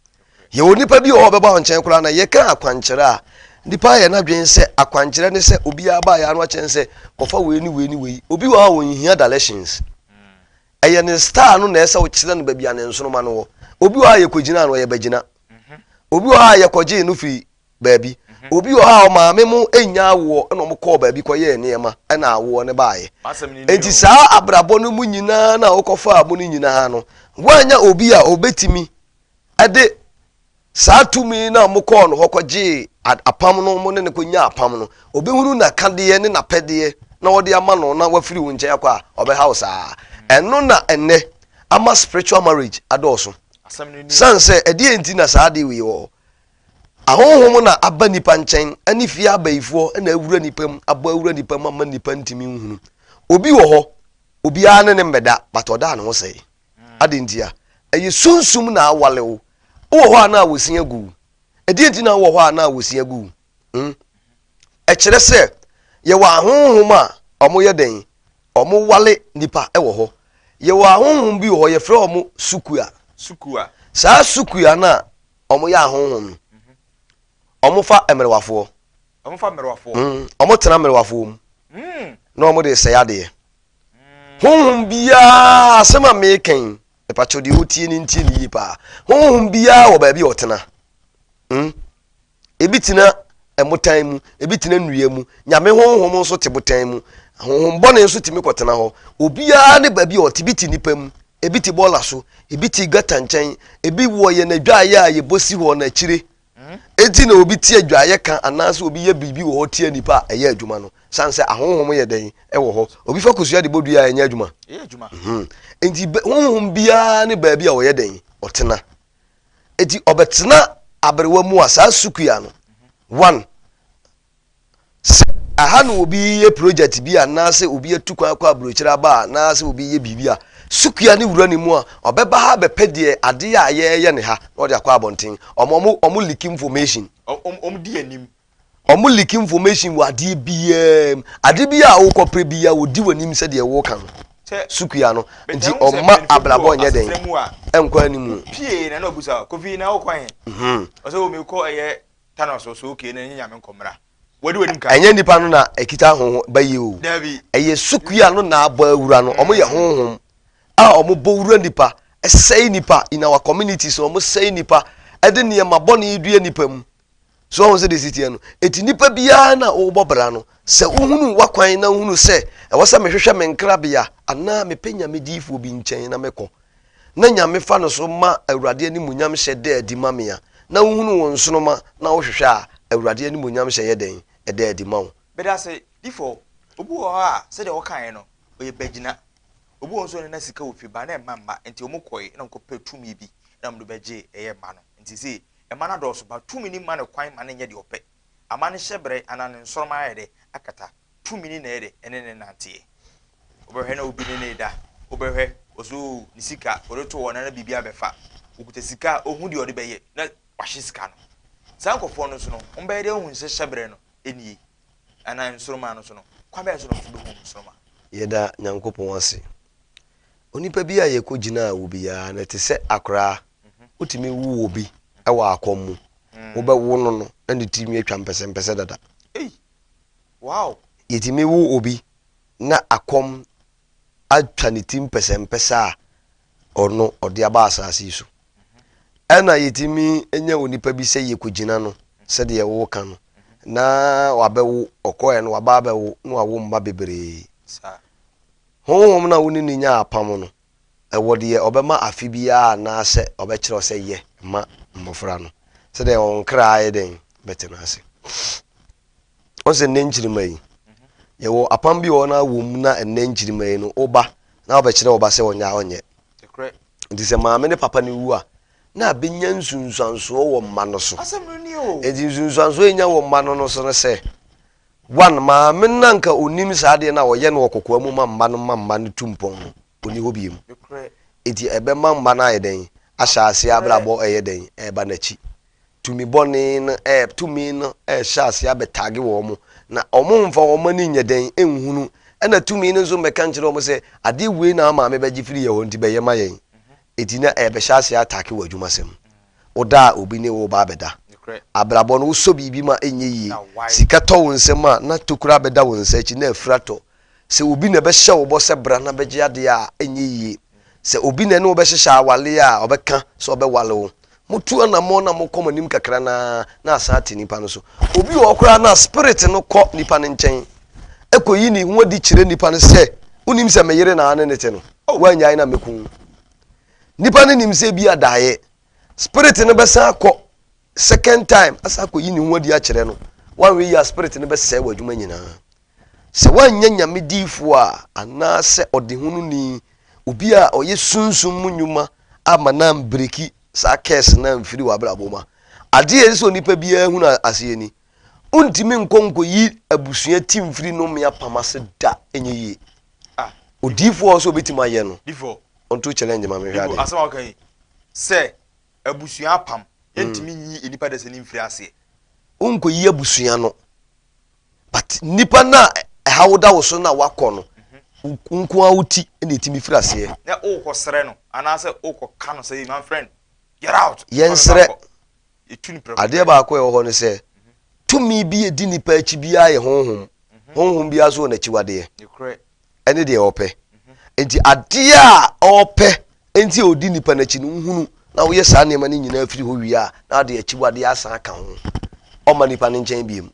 Yɛwɔ nipa bi wɔ hɔ a ɔbɛba wo nkyɛn koraa na yɛka akwankyerɛ a, nipa ayɛ n'adwene sɛ akwankyerɛ ne sɛ obiara ba yɛ ano akyɛn sɛ kɔfa wei ne wei ne wei. Obi wɔ hɔ a ɔnhia directions. Ɛyɛ ne star no na ɛsɛ wokyerɛ no baabi a ne nsoroma no wɔ. Obi wɔ hɔ a yɛkɔgyina no ɔyɛ bagyina. Obi wɔ hɔ a yɛkɔgyee no firi baabi. Obi wɔ hɔ a ɔmaame mo nnya awoɔ ɛna ɔmo kɔɔ baabi kɔyɛɛ nneɛma ɛna awoɔ no baeɛ. Enti saa abrabɔ no mu nyinaa na wokɔfaa mu no nyinaa no, woannya obi a ɔbɛtumi de saa tumi no a wɔkɔɔ no hɔ kɔgyee apam no, wɔn ne no kɔnyaa apam no, ɔbɛhunu n'akadeɛ ne n'apɛdeɛ na wɔde ama no na wafiri wo nkyɛn akɔ a, ɔbɛha wo saa. Ɛno na ɛnnɛ ama spiritual marriage adɔɔso. Sane sɛ ɛdeɛ nti na saa adeɛ wei wɔ hɔ. Ahonhom na aba nipa nkyɛn ne fie abayifoɔ na awura nipa mu, abɔ awura nipa mu ama nipa ntumi nhunu. Obi wɔ hɔ, obiara ne ne mmɛda, but ɔda ne ho sɛe. Adɛn ntia? Ɛyɛ sunsum na awale wo. Wowɔ hɔ a na awɔsi agu wo. Ɛdeɛn nti na wowɔ hɔ a na awɔsi agu wo? Hmm? Ɛkyerɛ sɛ yɛwɔ ahonhom a wɔyɛ dɛn? Wɔwale nipa wɔ hɔ. Yɛwɔ ahonhom bi wɔ hɔ yɛfrɛ wɔn sukua. Sukua. Saa sukua no a wɔyɛ ahonhom no, wɔfa mmerewafoɔ. Wɔfa mmerewafoɔ. Hmm. Wɔtena mmerewafoɔ mu. Hmm. Na wɔde sɛe adeɛ. Honhom biara, asɛm a meka yi, mepakyɛw deɛ ɔtie no ntie no yie paa. Honhom biara wɔ baabi a ɔtena. Hmm? Ebi tena mmotan mu, ebi tena nnua mu. Nyame honhom nso te botan mu. Honhom bɔne nso tumi kɔtena hɔ. Obiara ne baabi a ɔte, bi te nipa mu, ebi te bɔɔla so, ebi te gata nkyɛn, ebi wɔ yɛn adwaeɛ a yɛbɔ si hɔ no akyire. Enti na obi te adwaeɛ ka anaasɛ obi yɛ biribi wɔ hɔ tia nnipa a ɛyɛ adwuma no, sane sɛ ahonhom yɛ dɛn wɔ hɔ. Obi fa kosua de bɔ dua a ɛnyɛ adwuma. Mhm. Enti honhom biara ne baabi a ɔyɛ dɛn ɔtena. Enti ɔbɛtena aberewa mu a saa sukua no one Sɛ ɛha na obi reyɛ project bi anaasɛ obi atu kwan akɔ aburokyire aba anaasɛ obi reyɛ biribi a, sukua ne wura ne mu a, ɔbɛba ha abɛpɛ deɛ adeɛ a yɛreyɛ ne ha na ɔde akɔ abɔnten. Wɔn wɔn wɔn leak information. Wɔn wɔn di anim. Wɔn leak information wɔ adeɛ biara mu. Adeɛ biara a wokɔpere biara wɔdi w'anim sɛdeɛ woka no. Sukua no nti ɔmma abrabɔ nyɛ dɛn ɛnkɔ anim. Pie na na ɔbusa Kofi na wokɔ he? Ɔsɛ o mekɔ ɛyɛ Thanos ɔsɛ okay na ɛnyɛ nyame nkɔmmra. Wadi w'anim kan. Ɛnyɛ nipa no na ɛkita honhom ba yi o. Dabi. Ɛyɛ sukua no na abɔ awura no. Wɔn yɛ honhom a wɔn bɔ wura nipa, ɛsɛe nipa in our communities wɔn sɛe nipa, ɛde nneɛma bɔne dua nipa mu. So wɔn sɛ de si teɛ no. Eti nipa biara na ɔrebɔ bra no, sɛ wohunu w'akwan na wohunu sɛ ɛwɔ sɛ mehwehwɛ me nkrabea anaa mepɛ nyame diifoɔ bi nkyɛn na mekɔ. na Nyame fa no so ma Awurade animuonyamhyɛ da adi ma me a, na wohunu wo nsoroma na wohwehwɛ a, Awurade animuonyamhyɛ yɛ dɛn? Ɛda adi ma wo. Medase difo, obi wɔ hɔ a sɛdeɛ wokaeɛ no ɔyɛ bagyina, obi wɔ hɔ nso a ɔne na sika wɔ fie ba na ɛmma mma nti ɔmo kɔe na ɔmo kɔ pɛ tumi bi na ɔmo de bɛgye ɛyɛ mma no nti sei mma no adɔɔso but tumi no mma no kwan ma no nyɛ deɛ ɔpɛ. Ama ne hyɛbrɛ anaa ne nsoromma ayɛ dɛ akata. Tumi no na ɛyɛ dɛ ɛne no nanteɛ. Wobɛhwɛ na obi ne no reda, wobɛhwɛ ɔsɛ oo ne sika ɔde to hɔ na na biribi abɛfa. Ɔkuta sika a ɔhu deɛ ɔde bɛyɛ na wahye sika no. Saa nkurɔfoɔ no nso no, wɔbɛyɛ dɛ ahu sɛ hyɛbrɛ no nie anaa nsoromma no nso no, kwan bɛn so na wɔn nso bɛhu wɔn nsoromma? Yɛda Nyankopɔn ase. Onipa bi a yɛkɔgyinaa wo biara no te sɛ akoraa. Wotumi wo obi wɔ akɔm mu. Wobɛwo no no na ne tirinwi atwa mpɛsɛmpɛsɛ dada. Yɛtumi wo obi na akɔm atwa ne ti mpɛsɛmpɛsɛ a ɔno ɔde aba asase yi so. Ɛna yɛtumi nya onipa bi sɛ yɛkɔgyina no sɛdeɛ woka no na wabɛwo, ɔkɔɛ no waba abɛwo na wawo mma bebree. Honhom no a wo ne no nyaa apam no, ɛwɔ deɛ ɔbɛma afe biara anaasɛ ɔbɛkyerɛ wo sɛ yɛ ma mmɔfra no, sɛdeɛ wɔn kra ayɛ dɛn bɛtena ase. Wɔn sɛ nnɛ nkyirimma yi, yɛwɔ apam bi wɔ hɔ na wɔ mu na nnɛ nkyirimma yi no, woba na wobɛkyerɛ wo ba sɛ ɔnyɛ a ɔnyɛ. Nti sɛ maame ne papa no wu a, na abɛnya nsunsuansoɔ wɔ mma no so. Nti nsunsuansoɔ ɛnya wɔ mma no no so no sɛ, One, maame no na anka ɔnim saa adeɛ no a ɔyɛ no wɔ kɔkoa mu ma mma no ma mma no tu mpɔn no, ɔnni hɔ biom. Enti ɛbɛma mma no ayɛ dɛn? Ahyɛ aseɛ abrabɔ ɛyɛ dɛn? Ɛreba n'akyi. Tumi bɔne no ɛɛ tumi no ɛrehyɛ aseɛ abɛtage wɔn, na wɔn mfa wɔn ani nyɛ dɛn? Nhunu. Ɛna tumi no nso mmɛka nkyerɛ wɔn sɛ adeɛ wei na maame bɛgye firi yɛn hɔ nti bɛyɛ ma yɛn. Enti na ɛrebɛhyɛ aseɛ atake wɔ adwumasɛm. Woda a obi ne wo reba abɛda. Abrabɔ no, wosɔ biribi mu a ɛnyɛ yie. Sika tɔ wo nsam a, na tokuro abɛda wo nsa akyi na afiri atɔ. Sɛ obi na ɛbɛhyɛ wo bɔ sɛ bra na bɛgye adeɛ a, ɛnyɛ yie. Sɛ obi na ɛne wo bɛhyehyɛ awaleɛ a, ɔbɛka sɛ ɔbɛwale wo. Motu anammɔn na mokɔ mo anim kakra no ara, na asan ate nipa no so. Obi wɔ hɔ koraa no a, spirit no kɔ nipa no nkyɛn kɔyi ne ho adi kyerɛ nipa no sɛ, Wonim sɛ me yere na ne ne te no, woannyae no a mɛku wo. Nipa no nim sɛ ebi adaeɛ. Spirit no bɛsan akɔ second time asan akɔyi ne ho adi akyerɛ no. Wanhwɛ yie a spirit no bɛsɛe w'adwuma nyinaa. Sɛ woanyɛ nyame diifoɔ a anaasɛ ɔdehununi, obi a ɔyɛ sunsum mu nnwuma ama no ambreki saa curse no amfiri w'abrabɔ mu a, adeɛ a ɛsɛ sɛ onipa biara hunu aseɛ ni, wontumi nkɔ nkɔyi abusua ti mfiri nnome apam ase da, ɛnyɛ yie. Ah. Odiifoɔ a ɔsɛ obetumi ayɛ no. Difoɔ. Ɔnto challenge ma mehwɛ adeɛ. Asɛm a woka yi sɛ abusua apam yɛntumi nyi nnipa dasani mfiri aseɛ. Wonkɔyi abusua no but nipa no a ɛhaw da wo so no a wakɔ no wo nko ara wo ti na ɛtumi firi aseɛ. Na wokɔ srɛ no anaasɛ wokɔ ka no sɛ my friend get out. Yɛnsrɛ. Adeɛ baako a ɛwɔ hɔ ne sɛ tumi bi a ɛdi nipa akyi biara yɛ honhom. Honhom biara nso wɔ n'akyiwadeɛ ɛne deɛ ɔpɛ. Nti adeɛ a ɔpɛ nti a ɔdi nipa n'akyi no wohunu na woyɛ saa nneɛma no nyinaa firi hɔ wie a na ade akyiwadeɛ asan aka ho. Ɔma nipa no nkyɛn biem.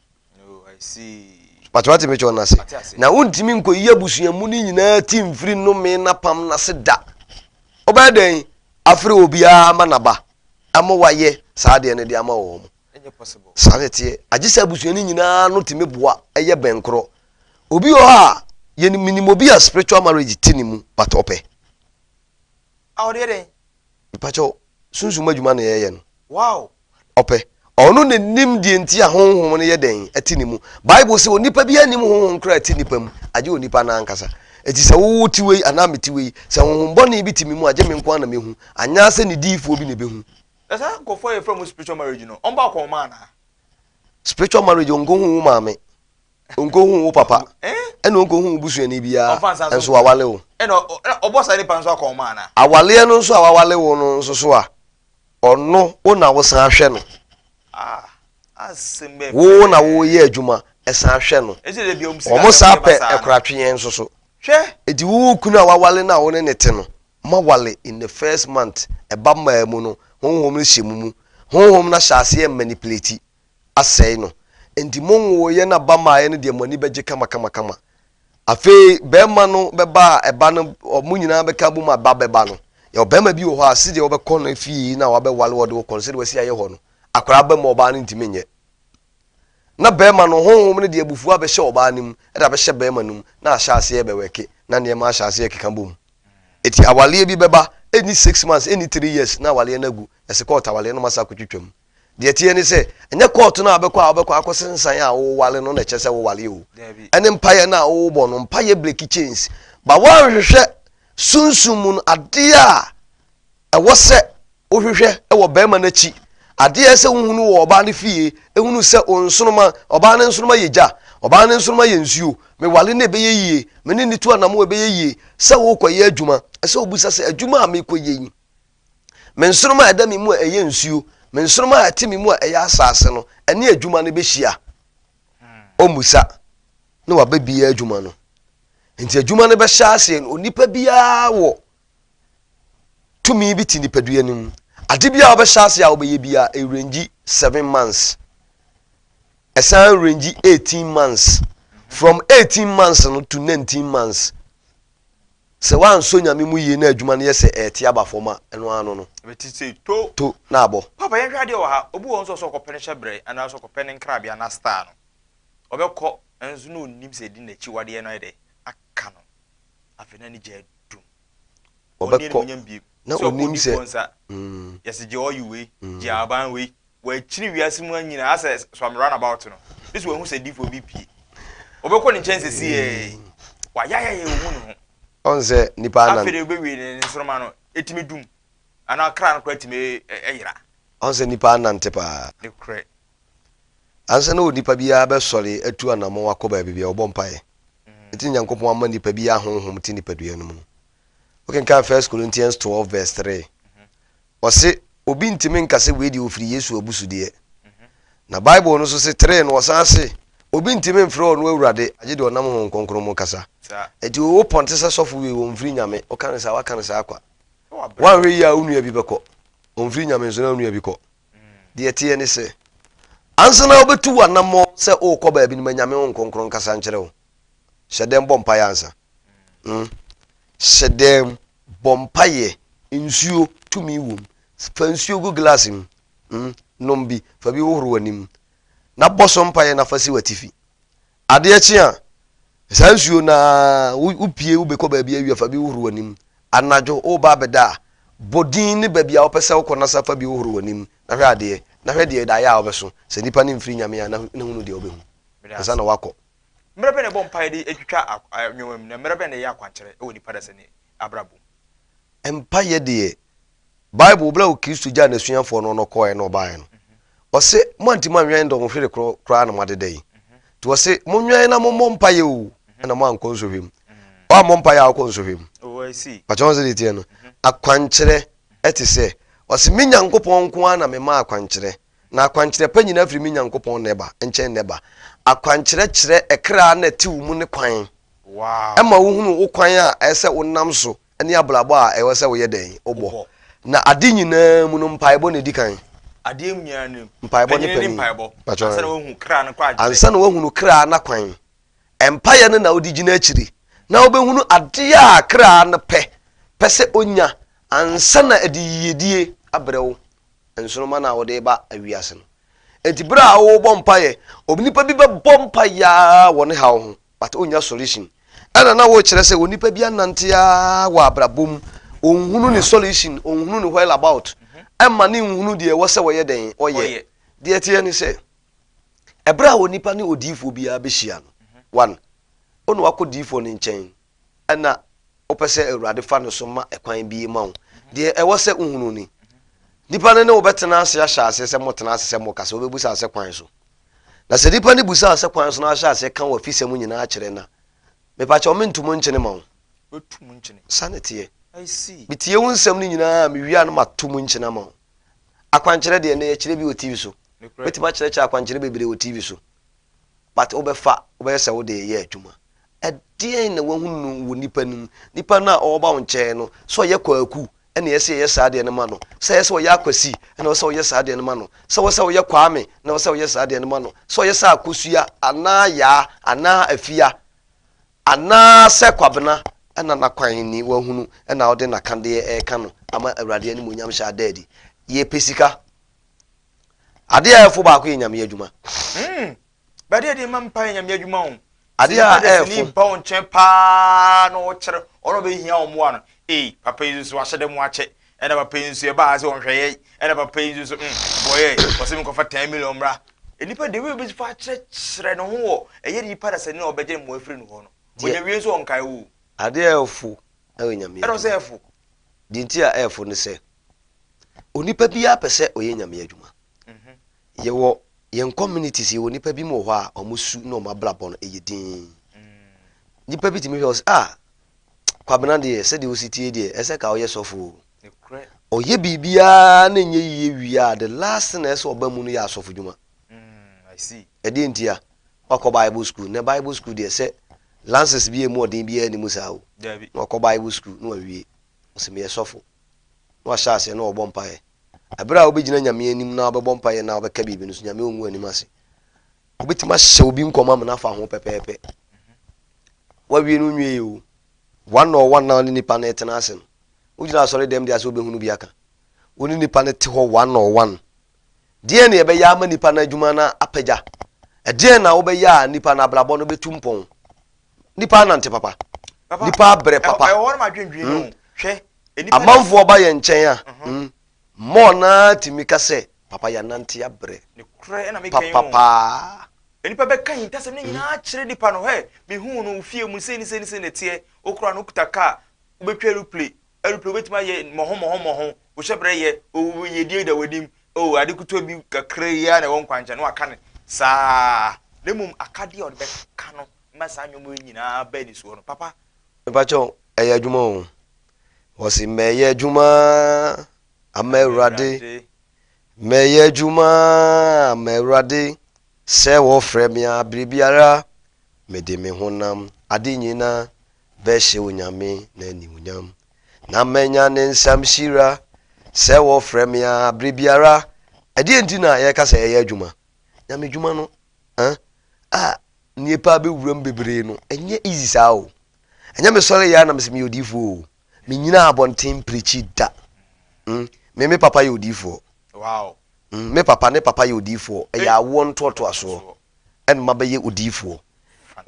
Pàtó wate mekyɛ ɔno ase. Na wontumi nkɔyi abusua mu no nyinaa ti mfiri nnome n'apam no ase da. Wobɛyɛ dɛn afrɛ obiara ama n'aba ama wayɛ saa adeɛ no de ama wɔn? Saa na ɛteɛ. Agye sɛ abusua no nyinaa no tumi boa ɛyɛ bɛnkorɔ. Obi wɔ hɔ a, yɛn menim obi a spiritual marriage te ne mu but ɔpɛ. A ɔde yɛ dɛn? Mpakyɛw, sunsum adwuma na yɛyɛ no. Wow! Ɔpɛ. Ɔno na nim deɛ nti a honhom no yɛ dɛn ɛte ne mu. Bible sɛ onipa biara nnim honhom koraa ɛte nipa mu, agye onipa no ankasa. Eti sɛ wo te wei anaa mete wei, sɛ honhom bɔne bi te me mu a, gye me nko ara na mehu, anyaasɛ ne diyifoɔ bi na ɛbɛhu. Na saa nkurɔfoɔ a yɛfrɛ wɔn spiritual marriage no, wɔn ba kɔn mu anaa? Spiritual marriage, ɔnkɔhu wo maame, ɔnkɔhu wo papa, ɛna ɔnkɔhu wo busuani biara, nso wawale wo. Ɛna ɔbɔ saa nipa nso akɔn mu anaa? Awaleɛ no nso a wawale wo no nso so a, ɔno wo na wosan hwɛ no. Ah, asɛm bɛn Wo na woyɛ adwuma san hwɛ no. Wɔn saa pɛ ɛkoratwe yɛn nso so. Hwɛ! Eti wo kunu a wawale no a wo ne no te no, Moawale in the first month, ɛba mmaa mu no, honhom no hyɛ mo mu. Honhom no ahyɛ aseɛ manipulate, asɛe no. Enti monwoeɛ na ba mmaeɛ no deɛ mo ani bɛgye kamakamakama. Afei barima no bɛba a ɛba no, mo nyinaa bɛka abom a ba bɛba no. Yɛwɔ barima bi wɔ hɔ a sɛdeɛ wobɛkɔ no fie na wabɛwale wɔde wo kɔ no, sɛdeɛ wasi ayɛ hɔ no, akwadaa ba mu a ɔbaa no ntumi nyɛ. Na barima no, honhom no de abufuo abɛhyɛ ɔbaa no mu, de abɛhyɛ barima no mu, na ahyɛ aseɛ rebɛwɛke, na nneɛma ahyɛ aseɛ rekeka bom. Eti awaleɛ bi bɛba, ɛnni six months, ɛnni three years na awaleɛ no agu, yɛse kɔɔto awaleɛ no masa akɔtwitwa mu. Deɛ ɛteɛ ne sɛ, ɛnyɛ kɔɔto no a wobɛkɔ a wobɛkɔ akɔsensan a wowale no na ɛkyerɛ sɛ wowale o. Ɛne mpaeɛ no a wobɔ no, mpaeɛ break chains. Ba woanhwehwɛ sunsum mu no adeɛ a ɛwɔ sɛ wohwehwɛ wɔ barima no akyi, adeɛ a ɛsɛ wohunu wɔ ɔbaa no fie, ehunu sɛ nsoroma, ɔbaa no nsoroma yɛ gya, ɔbaa no nsoroma yɛ nsuo, mewale no ɛbɛyɛ yie, me ne no tu anamo ɛbɛyɛ yie. Sɛ wokɔyɛ adwuma, ɛsɛ wobisa sɛ adwuma a mekɔyɛ yi, Me nsoromma a ɛda me mu a ɛyɛ nsuo, me nsoromma a ɛte me mu a ɛyɛ asase no, ɛne adwuma no bɛhyia. Ɔmmusa na waba biara adwuma no. Nti adwuma no bɛhyɛ aseɛ no, onipa biara wɔ tumi bi te nipadua no mu. Ade biara wobɛhyɛ aseɛ a wobɛyɛ biara, ɛrengi 7 months. Ɛsan rengi 18 months. From 18 months no to 19 months. Sɛ woansɔ Nyame mu yie na adwuma no yɛ sɛ ɛɛte aba fam a, ɛno ara no no. Ɛbɛte sei, to. To na abɔ. Papa yɛnhwɛ adeɛ wɔ ha, obi wɔ hɔ nso a ɔsɛ ɔkɔpɛ ne hyɛbrɛ anaa ɔsɛ ɔkɔpɛ ne nkrabea anaa star no, ɔbɛkɔ nso na ɔnnim sɛ ɛdi n'akyiwadeɛ no ayɛ dɛ aka no, afei na ne gya adum. Ɔnni Ɔbɛkɔ animuonyam biem. na Sɛ ɔkɔ ɔnim sɛ. odiyifoɔ nsa, yɛse gye oil wei, gye ahaban wei, Wakyini wiase mu nyinaa asɛ swam run about no. This wahu sɛ difoɔ bi pie. Ɔbɛkɔ ne nkyɛn sɛsi yɛ. Wayayayɛ ohu ne ho. Ɔn sɛ nipa anan. Afei de wobɛwie ne nsoroma no ɛtumi dum. Anaa kra no koraa tumi yera. Ɔn sɛ nipa anante paa. Nokorɛ. Ansa na onipa biara bɛsɔre atu anamɔn akɔ baabi biara ɔbɔ mpaeɛ. Nti na Nyankopɔn ama nipa biara honhom te nipadua no mu no. Wokenkan First Corinthians 12 verse 3. Ɔse obi ntumi nka sɛ wei deɛ ɔfiri Yesu abusudeɛ. Na Bible no nso se tree no ɔsan se obi ntumi mfrɛ ɔno Awurade agye deɛ ɔnam Honhom Kronkron mu kasa. Enti wo pɔnte sɛ sɔfo wei ɔmfiri Nyame, woka no saa waka no saa kwa. Woanhwɛ yie a wo nua bi bɛkɔ. Ɔmfiri Nyame nso na wo nua bi kɔ. Deɛ ɛteɛ ne sɛ ansa na wobɛtu w'anammɔn sɛ worekɔ baabi no ma Nyame Honhom Kronkron nkasa nkyerɛ wo. Hyɛ dɛm bɔ mpaeɛ ansa. Mm. Hyɛ dɛm bɔ mpaeɛ. Nsuo tumi wom. Fa nsuo gu glass mu. Mm. Nom bi. Fa bi hohoro w'anim. Na bɔ so mpaeɛ na fa si w'atifi. Adeɛ kye a, saa nsuo no ara, wopie wobɛkɔ baabi awia fa bi hohoro w'anim. Anadwo woreba abɛda a, bɔ din ne baabi a wopɛ sɛ wokɔ na sa fa bi hohoro w'anim na hwɛ adeɛ. Na hwɛ deɛ daeɛ a wobɛso. Sɛ nipa no mfiri Nyame a, na hunu deɛ wobɛhu ansa na woakɔ. Mmerɛ bɛn na yɛbɔ mpaeɛ de twitwa nneɛma mu, na mmerɛ bɛn na yɛyɛ akwankyerɛ wɔ nipa dasani abrabɔ mu? Mpaeɛ deɛ, Bible, berɛ a Kristo gyaa n'asuafoɔ no na ɔkɔeɛ na ɔbaeɛ no, ɔse, moantumi anwɛn dɔnhwere korɔ koraa na moadeda yi. Nti ɔse, monwɛn na mommɔ mpaeɛ o, ɛna moankɔ nsɔhwɛ mu. Woammɔ mpaeɛ a wokɔ nsɔhwɛ mu. Oh, I see. Pakyɛ wɔn sɛ deɛ teɛ no, akwankyerɛ ɛte sɛ, ɔse, me Nyankopɔn nko ara na mema akwankyerɛ. Na akwankyerɛ pa nyinaa firi me Nyankopɔn na ɛba, nkyɛn na ɛba. Akwankyerɛ kyerɛ ɛkra na ɛte wo mu ne kwan. Ɛma wohunu wo kwan a ɛyɛ sɛ wonam so ne abrabɔ a ɛwɔ sɛ woyɛ dɛn, wobɔ. Na ade nyinaa mu no, mpaebɔ na ɛdi kan. Adeɛ nyinaa mu, Mpaebɔ ne panin ne panin. mpaebɔ. Mpakyɛ Ansa na woahu kra no kɔ akyerɛ. Ansa na woahunu kra no kwan. Mpaeɛ no na wode gyina akyiri na wobɛhunu adeɛ a kra no pɛ, pɛ sɛ ɔnya ansa na ɛde yiyedie abrɛ wo. nsoromma no a wode reba wiase no. Enti bere a wobɔ mpaeɛ, onipa bi bɛbɔ mpaeɛ ara wɔ ne haw ho, but ɔnnya solution. Ɛna na wokyerɛ sɛ onipa bi anante ara wɔ abrabɔ mu, ɔnhunu ne solution, ɔnhunu ne where about, ɛma ne nhunu deɛ ɛwɔ sɛ ɔyɛ dɛn, ɔyɛ. Deɛ ɛteɛ ne sɛ, ɛberɛ a onipa ne odiyifoɔ biara bɛhyia no, one, wo na wakɔ diyifoɔ no nkyɛn, ɛna wopɛ sɛ Awurade fa no so ma ɛkwan bi ma wo. Deɛ ɛwɔ sɛ wohunu ni, nipa no ne wo bɛtena ase ahyɛ aseɛ sɛ motena ase sɛ mokasa, wobɛbusa sɛ kwan so. Na sɛ nipa no busa sɛ kwan so na ahyɛ aseɛ ka w'afisɛm nyinaa kyerɛ no a, mepakyɛw mento mu nkyene ma wo. Sa ne teɛ. Metie wo nsɛm no nyinaa mewie a na mato mu nkyene ama wo. Akwankyerɛ deɛ nnɛ yɛkyerɛ bi wɔ TV so. Mɛtumi akyerɛkyerɛ akwankyerɛ bebree wɔ TV so. But wobɛfa, wobɛyɛ sɛ wode reyɛ adwuma. Ɛdeɛn na wahunu no wɔ nipa no mu? Nipa no a ɔreba wo nkyɛn no, sɛ ɔyɛ Kwaku ɛna ɛyɛ sɛ yɛyɛ saa adeɛ no ma no, sɛ ɛyɛ sɛ ɔyɛ Akwasi ɛna ɛwɔ sɛ ɔyɛ saa adeɛ no ma no, sɛ ɛwɔ sɛ ɔyɛ Kwame na ɛwɔ sɛ ɔyɛ saa adeɛ no ma no, sɛ ɔyɛ sɛ Akosua anaa Yaa anaa Afia anaa sɛ Kwabena ɛna n'akwan ni wahunu ɛna ɔde n'akadeɛ ɛreka no ama Awurade animuonyam hyɛ ada adi. Yɛpɛ sika. Adeɛ a ɛfo baako yɛ Nyame adwuma. Hmm. Bɛde ɛde ma mpa yɛ Nyame adwuma o. Adeɛ a ɛfo. Ba wo nkyɛn paa na ɔkyerɛ ɔno ɔbɛhia wɔn mmoa no. Ee, papa yi nso ahyɛ dɛ mu akyɛ. Ɛna papa yi nso yɛbaa ha sɛ ɔnhwɛ yɛn. Ɛna papa yi nso so mm boy ɛ ɔsɛ me nkɔfa 10 million mmra. Nnipa deɛ wei bɛsi fa akyerɛkyerɛ ne ho wɔ ɛyɛ nipa dasani na ɔbɛgye mmoa afiri ne hɔ no. Deɛ Ɔnya wie nso ɔnkae wo o. Adeɛ a ɛfo ɛwɔ Nyame Ɛna ɔsɛ adwuma. ɛfo. Deɛ nti a ɛfo ne sɛ, onipa biara pɛ sɛ ɔyɛ Nyame adwuma. Yɛwɔ yɛn communities, yɛwɔ nipa bi mu wɔ hɔ a wɔn su ne wɔn abrabɔ no ɛyɛ dinn. Nipa bi tumi hwɛ ɔsɛ ah Kwabena deɛ sɛdeɛ osi tie deɛ ɛsɛ ka ɔyɛ sɔfo o. Ɔyɛ biribiara na ɛnyɛ yie wie a the last thing na ɛsɛ ɔba mu no yɛ asɔfo dwuma. Ɛdeɛ nti a wakɔ Bible school na Bible school deɛ sɛ lances bi a emu ɔden biara ni mu saa o. Na wakɔ Bible school na wawie ɔsɛ meyɛ sɔfo na wahyɛ aseɛ na ɔbɔ mpaeɛ. Ɛberɛ a wobɛgyina Nyame anim na wobɛbɔ mpaeɛ na wobɛka biribi no so Nyame ɔngu anim ase. Wobɛtumi ahyɛ obi nkɔm ama no afa ho pɛpɛɛpɛ. Wawie no nwie o. One on one na ɔne nipa no retena ase no. Wogyina asɔre dɛm deɛ sɛ wobɛhunu bi aka. Wo ne nipa no te hɔ one on one. Deɛn na yɛbɛyɛ ama nipa no adwuma no apagya? Ɛdeɛn na wobɛyɛ a nipa no abrabɔ no bɛtu mpɔn? Nipa anante papa. Nipa abrɛ papa. Amanfoɔ ba yɛn nkyɛn a, more naa tumi ka sɛ, papa yɛanante abrɛ papa paa. Nnipa bɛka ahintasɛm no nyinaa akyerɛ nipa no, Hɛ, mehuu no wo fie mu, sei ne sei ne sei na ɛteɛ, wo koraa no wokuta kaa, wobɛtwa aeroplane, aeroplane wobɛtumi ayɛ mmɔho mmɔho mmɔho, wo hyɛberɛ yɛ, o yiedie da w'anim, o ade ketewa bi kakra yi ara na ɛwɔ nkwankyɛn, na waka no saa. Na mmom akadeɛ a ɔde bɛka no ma saa nneɛma yi nyinaa ba anisoɔ no, papa. Mepakyɛw, ɛyɛ adwuma o. Wɔse mɛyɛ adwuma ama Awurade, mɛyɛ adwuma ama Awurade, sɛ wɔfrɛ me a biribiara, mede me honam ade nyina bɛhyɛ Onyame n'animuonyam, na manya ne nsam hyira, sɛ wɔfrɛ me a biribiara. Ɛdeɛ nti na yɛka sɛ ɛyɛ adwuma? Nyame dwuma no, eh, a nnipa bɛwura mu bebree no, ɛnyɛ easy saa o. Ɛnyɛ me sɔre yɛ a na mesɛ meyɛ odiyifoɔ o. Menyina abɔnten pirikyi da. Mm. Me me papa yɛ odiyifoɔ. Wow. Mm. Me papa ne papa yɛ odiyifoɔ. Ɛyɛ awoɔ ntoatoasoɔ ɛna mabɛyɛ odiyifoɔ.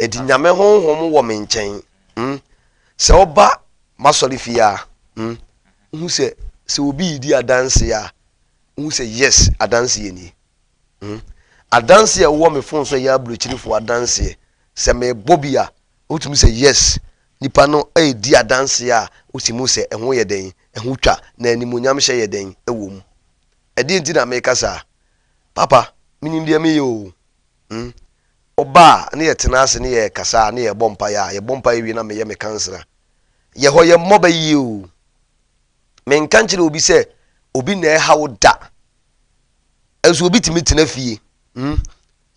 Enti Nyame honhom wɔ me nkyɛn. Mm. Sɛ woba m'asɔre fie a, mm, wohu sɛ sɛ obi redi adanseɛ a, wohu sɛ yes, adanseɛ nie. Mm. Adanseɛ a ɛwɔ me phone so ɛyɛ aburokyirifoɔ adanseɛ. Sɛ mebɔ bi a, wotumi sɛ yes, nipa no redi adanseɛ a, wotumi hu sɛ ɛho yɛ dɛn, ɛho twa, na animuonyamhyɛ yɛ dɛn wɔ mu. Ɛdeɛn nti na meka saa? Papa, menim deɛ meyɛ o. Hmm. Ɔba a, ne yɛtena ase ne yɛkasa a, ne yɛbɔ mpaeɛ a, yɛbɔ mpaeɛ wie na meyɛ me kansra. Yɛ hɔ yɛmmɔ bɛ yie o. Menka nkyerɛ obi sɛ obi na ɛha wo da. Nso obi tumi tena fie. Hmm.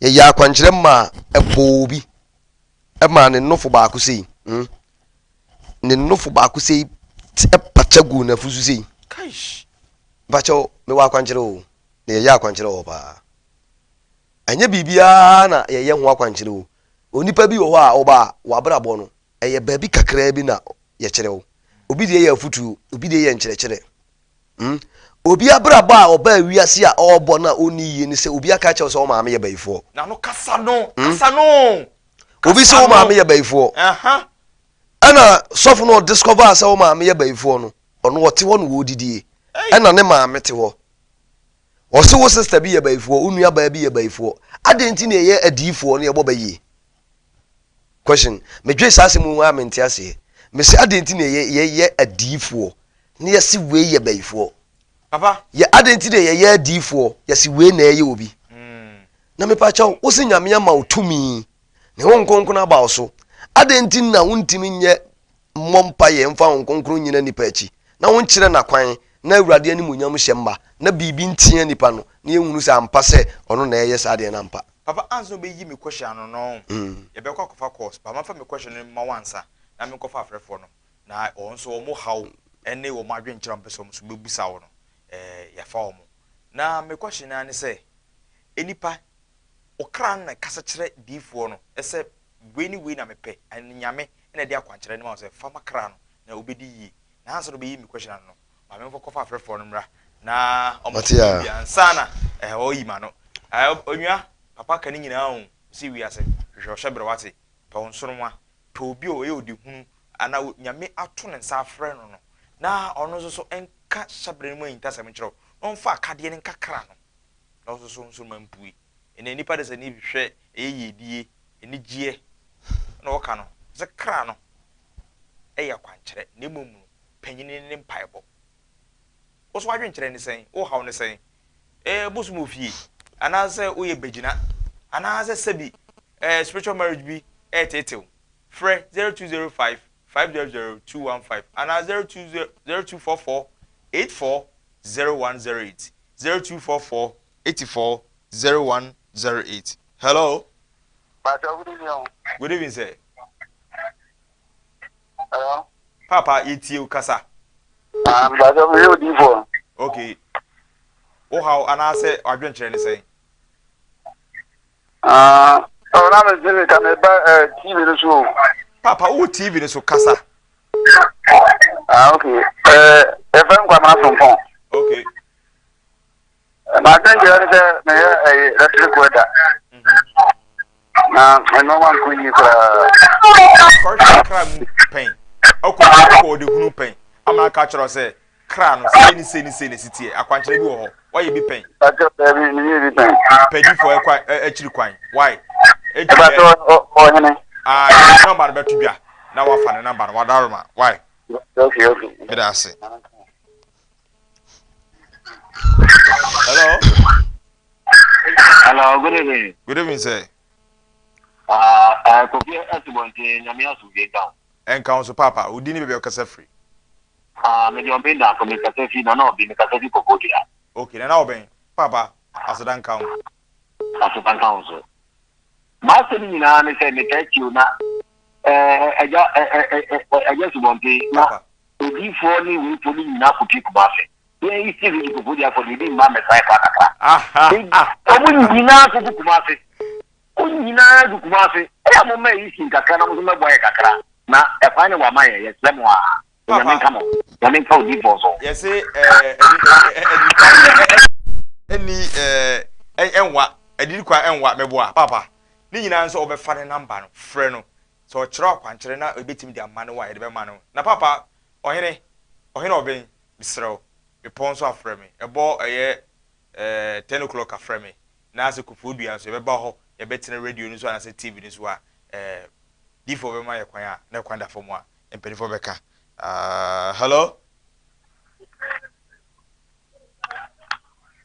Yɛyɛ akwankyerɛ maa ɛbɔɔ obi. Ɛmaa ne nnofo baako sei. Hmm. Ne nnofo baako sei ɛpakya guu n'afu so sei. Mpakyɛw, mewɔ akwankyerɛ o. Na yɛyɛ akwankyerɛ wɔ hɔ paa. Ɛnyɛ biribiara na yɛyɛ ho akwankyerɛ o. Onipa bi wɔ hɔ a ɔba a, w'abrabɔ no, ɛyɛ baabi kakraa bi na yɛkyerɛ wo. Obi deɛ yɛ afutuo, obi deɛ yɛ nkyerɛkyerɛ. Hmm? Obi abrabɔ a ɔbaa wiase a ɔrebɔ no a ɔnni yie ne sɛ obi aka akyerɛ wo sɛ wo maame yɛ bayifoɔ. Na no kasa no, hmm? kasa no. Obi sɛ wo maame yɛ bayifoɔ. Ɛna sɔfo no ɔdiscover sɛ wo maame yɛ bayifoɔ no, ɔno ɔte hɔ na wɔredidie. Ɛna ne maame te hɔ. Ɔse wo sister bi yɛ bayifoɔ, wo nua baa bi yɛ bayifoɔ. Adɛn nti na yɛyɛ adiyifoɔ na yɛbɔ bayie? Question, Medwen saa asɛm yi ho a mente aseɛ. Mese adɛn nti na yɛyɛ adiyifoɔ na yɛse wei yɛ bayifoɔ? Papa. Yɛ adɛn nti na yɛyɛ adiyifoɔ yɛse wei na ɛyɛ obi? Na mepa kyɛw, wose Nyame ama wo tumi, ne Honhom Kronkron aba wo so. Adɛn nti na wontumi nyɛ mmɔ mpaeɛ mfa Honhom Kronkron nnyina nipa akyi na wonkyerɛ no akwan na Awurade animuonyam hyɛ mma na biribi ntea nipa no na yɛnhunu sɛ ampa sɛ ɔno na ɛreyɛ saa adeɛ no ampa? Papa ansa na ɔbɛyi me question ano no yɛbɛkɔ akɔfa course but mafa me question no mma wo ansa na menkɔfa afrɛfoɔ no na wɔn nso wɔn haw ne wɔn adwenkyerɛ a wɔpɛ sɛ wɔn nso bɛbusa wo no yɛafa wɔn. Na me question no ara ne sɛ nnipa ɔkra no na ɛkasa kyerɛ diifoɔ no sɛ wei ne wei na mepɛ and Nyame na ɛde akwankyerɛ no ma wo sɛ fa ma kra no na wobɛdi yie. Na ansa na ɔbɛyi me question ano no ma me nkɔfa afrɛfoɔ no mmra na wɔn Mate nso a. bi ansa na eh, ɔyi ma no. Eh, onua, papa ka ne nyinaa o, si wiase, hwehwɛ ɔhyɛ berɛ wate, pɛ wo nsoromma, pɛ obi a ɔyɛ ɔdehunu anaa Nyame ato ne nsa afrɛ no no, na ɔno nso so nka. ɔnka hyɛbrɛ no mu ahintasɛm nkyerɛ wo, na ɔmfa akadeɛ no nka kra no, na wo nso so nsoromma mpue. Ɛnnɛ nnipa desani hwehwɛ ɛyɛ yiedie, anigyeɛ, na ɔka no sɛ kra no yɛ akwankyerɛ, na mmom no panyini ne mpaebɔ. Wo nso w'adwenkyerɛ ne sɛn? Wo haw ne sɛn? Ɛɛ bosom wɔ fie? Anaasɛ woyɛ bagyina? Anaasɛ sɛbi ɛɛ spiritual marriage bi ɛreteetew? Frɛ 0205 500 215 anaa 020 0244 84 0108 0244 84 0108. Hello. Pastor, good evening. o. Good evening, sir. Hello. Papa, yɛtie wo kasa. Ah, Pastor, me yɛ odiyifoɔ. Okay. Wo haw anaasɛ w'adwenkyerɛ ne sɛn? Ah, oh, na me se me ka me ba eh, TV no so. o. Papa, wowɔ TV no so kasa. Ah, okay. Eh, yɛfrɛ me Kwamina Frimpong. Okay. M'adwenkyerɛ ne sɛ meyɛ ɛyɛ electric welder. Na nneɛma nkɔ yie koraa. Kɔhwɛ kra mu pɛn. Ɔkɔ ɔkɔ ɔde hunu pɛn. Ama aka kyerɛ sɛ kra no sei ne sei ne sei na esi teɛ. Akwankyerɛ bi wɔ hɔ. Wayɛ bi pɛn. Pakyɛ daabi menyɛ bi pɛn. Pɛdifo ɛkwan akyiri kwan. Why? Eti Ɛbɛtɔ ɔhene. Ah, yɛde nɔmba no bɛto dwa na wafa ne nɔmba no wadaroma. Why? Okay, okay. Meda ase. Hello. Hello, good evening. Good evening, sir. Kofi Asubɔnten, Nyame asomdwe nka wo. Ɛnka wo so paapa, wo din ne baabi a wokasa firi. Ah, mede ɔben daako, mekasa fi Nana Ɔben, mekasa fi Koforidua. Okay, Nana Ɔben, paapa, aseda nka wo. Aseda nka wo so. M'asɛm nyinaa ne sɛ metaa tie wo na eh, agya, eh, eh, eh, agya Asubɔnten, na Papa. Odiyifoɔ ne weifoɔ no nyinaa kɔpie Kumase. Yɛn East Region Koforidua foɔ deɛ ebi mma mmɛsra yɛn koraa kakra. Wɔn nyinaa kɔgu Kumase. Wɔn nyinaa gu Kumase. Ɛyɛ a momma yɛn Eastern kakra na mo nso mmɛboa yɛn kakra. Na ɛkwan no wama yɛn, yɛsrɛ mo ara. Onyame nka mo ho. Nyame nka odiyifoɔ nso ho. Yɛse ɛɛ ɛdi kwan ɛni ɛɛ ɛnwa ɛdi kwan ɛnwa mɛboa papa ne nyinaa nso ɔbɛfa ne namba no frɛ no Sɛ ɔkyerɛw akwankyerɛ na yebetumi de ama no a, yɛde bɛma no. Na paapa, ɔhene, ɔhene ɔben, mesrɛ wo, mepɔn nso a frɛ me. Ɛbɔ ɛyɛ eh, ten o'clock a frɛ me. Na sɛ Kofoɔ Dua nso, yɛbɛba hɔ, yɛbɛtena radio no so anaasɛ TV no so a, eh, diifoɔ bɛma yɛ kwan a, na kwan da fam a, mpanimfoɔ bɛka. Ah, hello?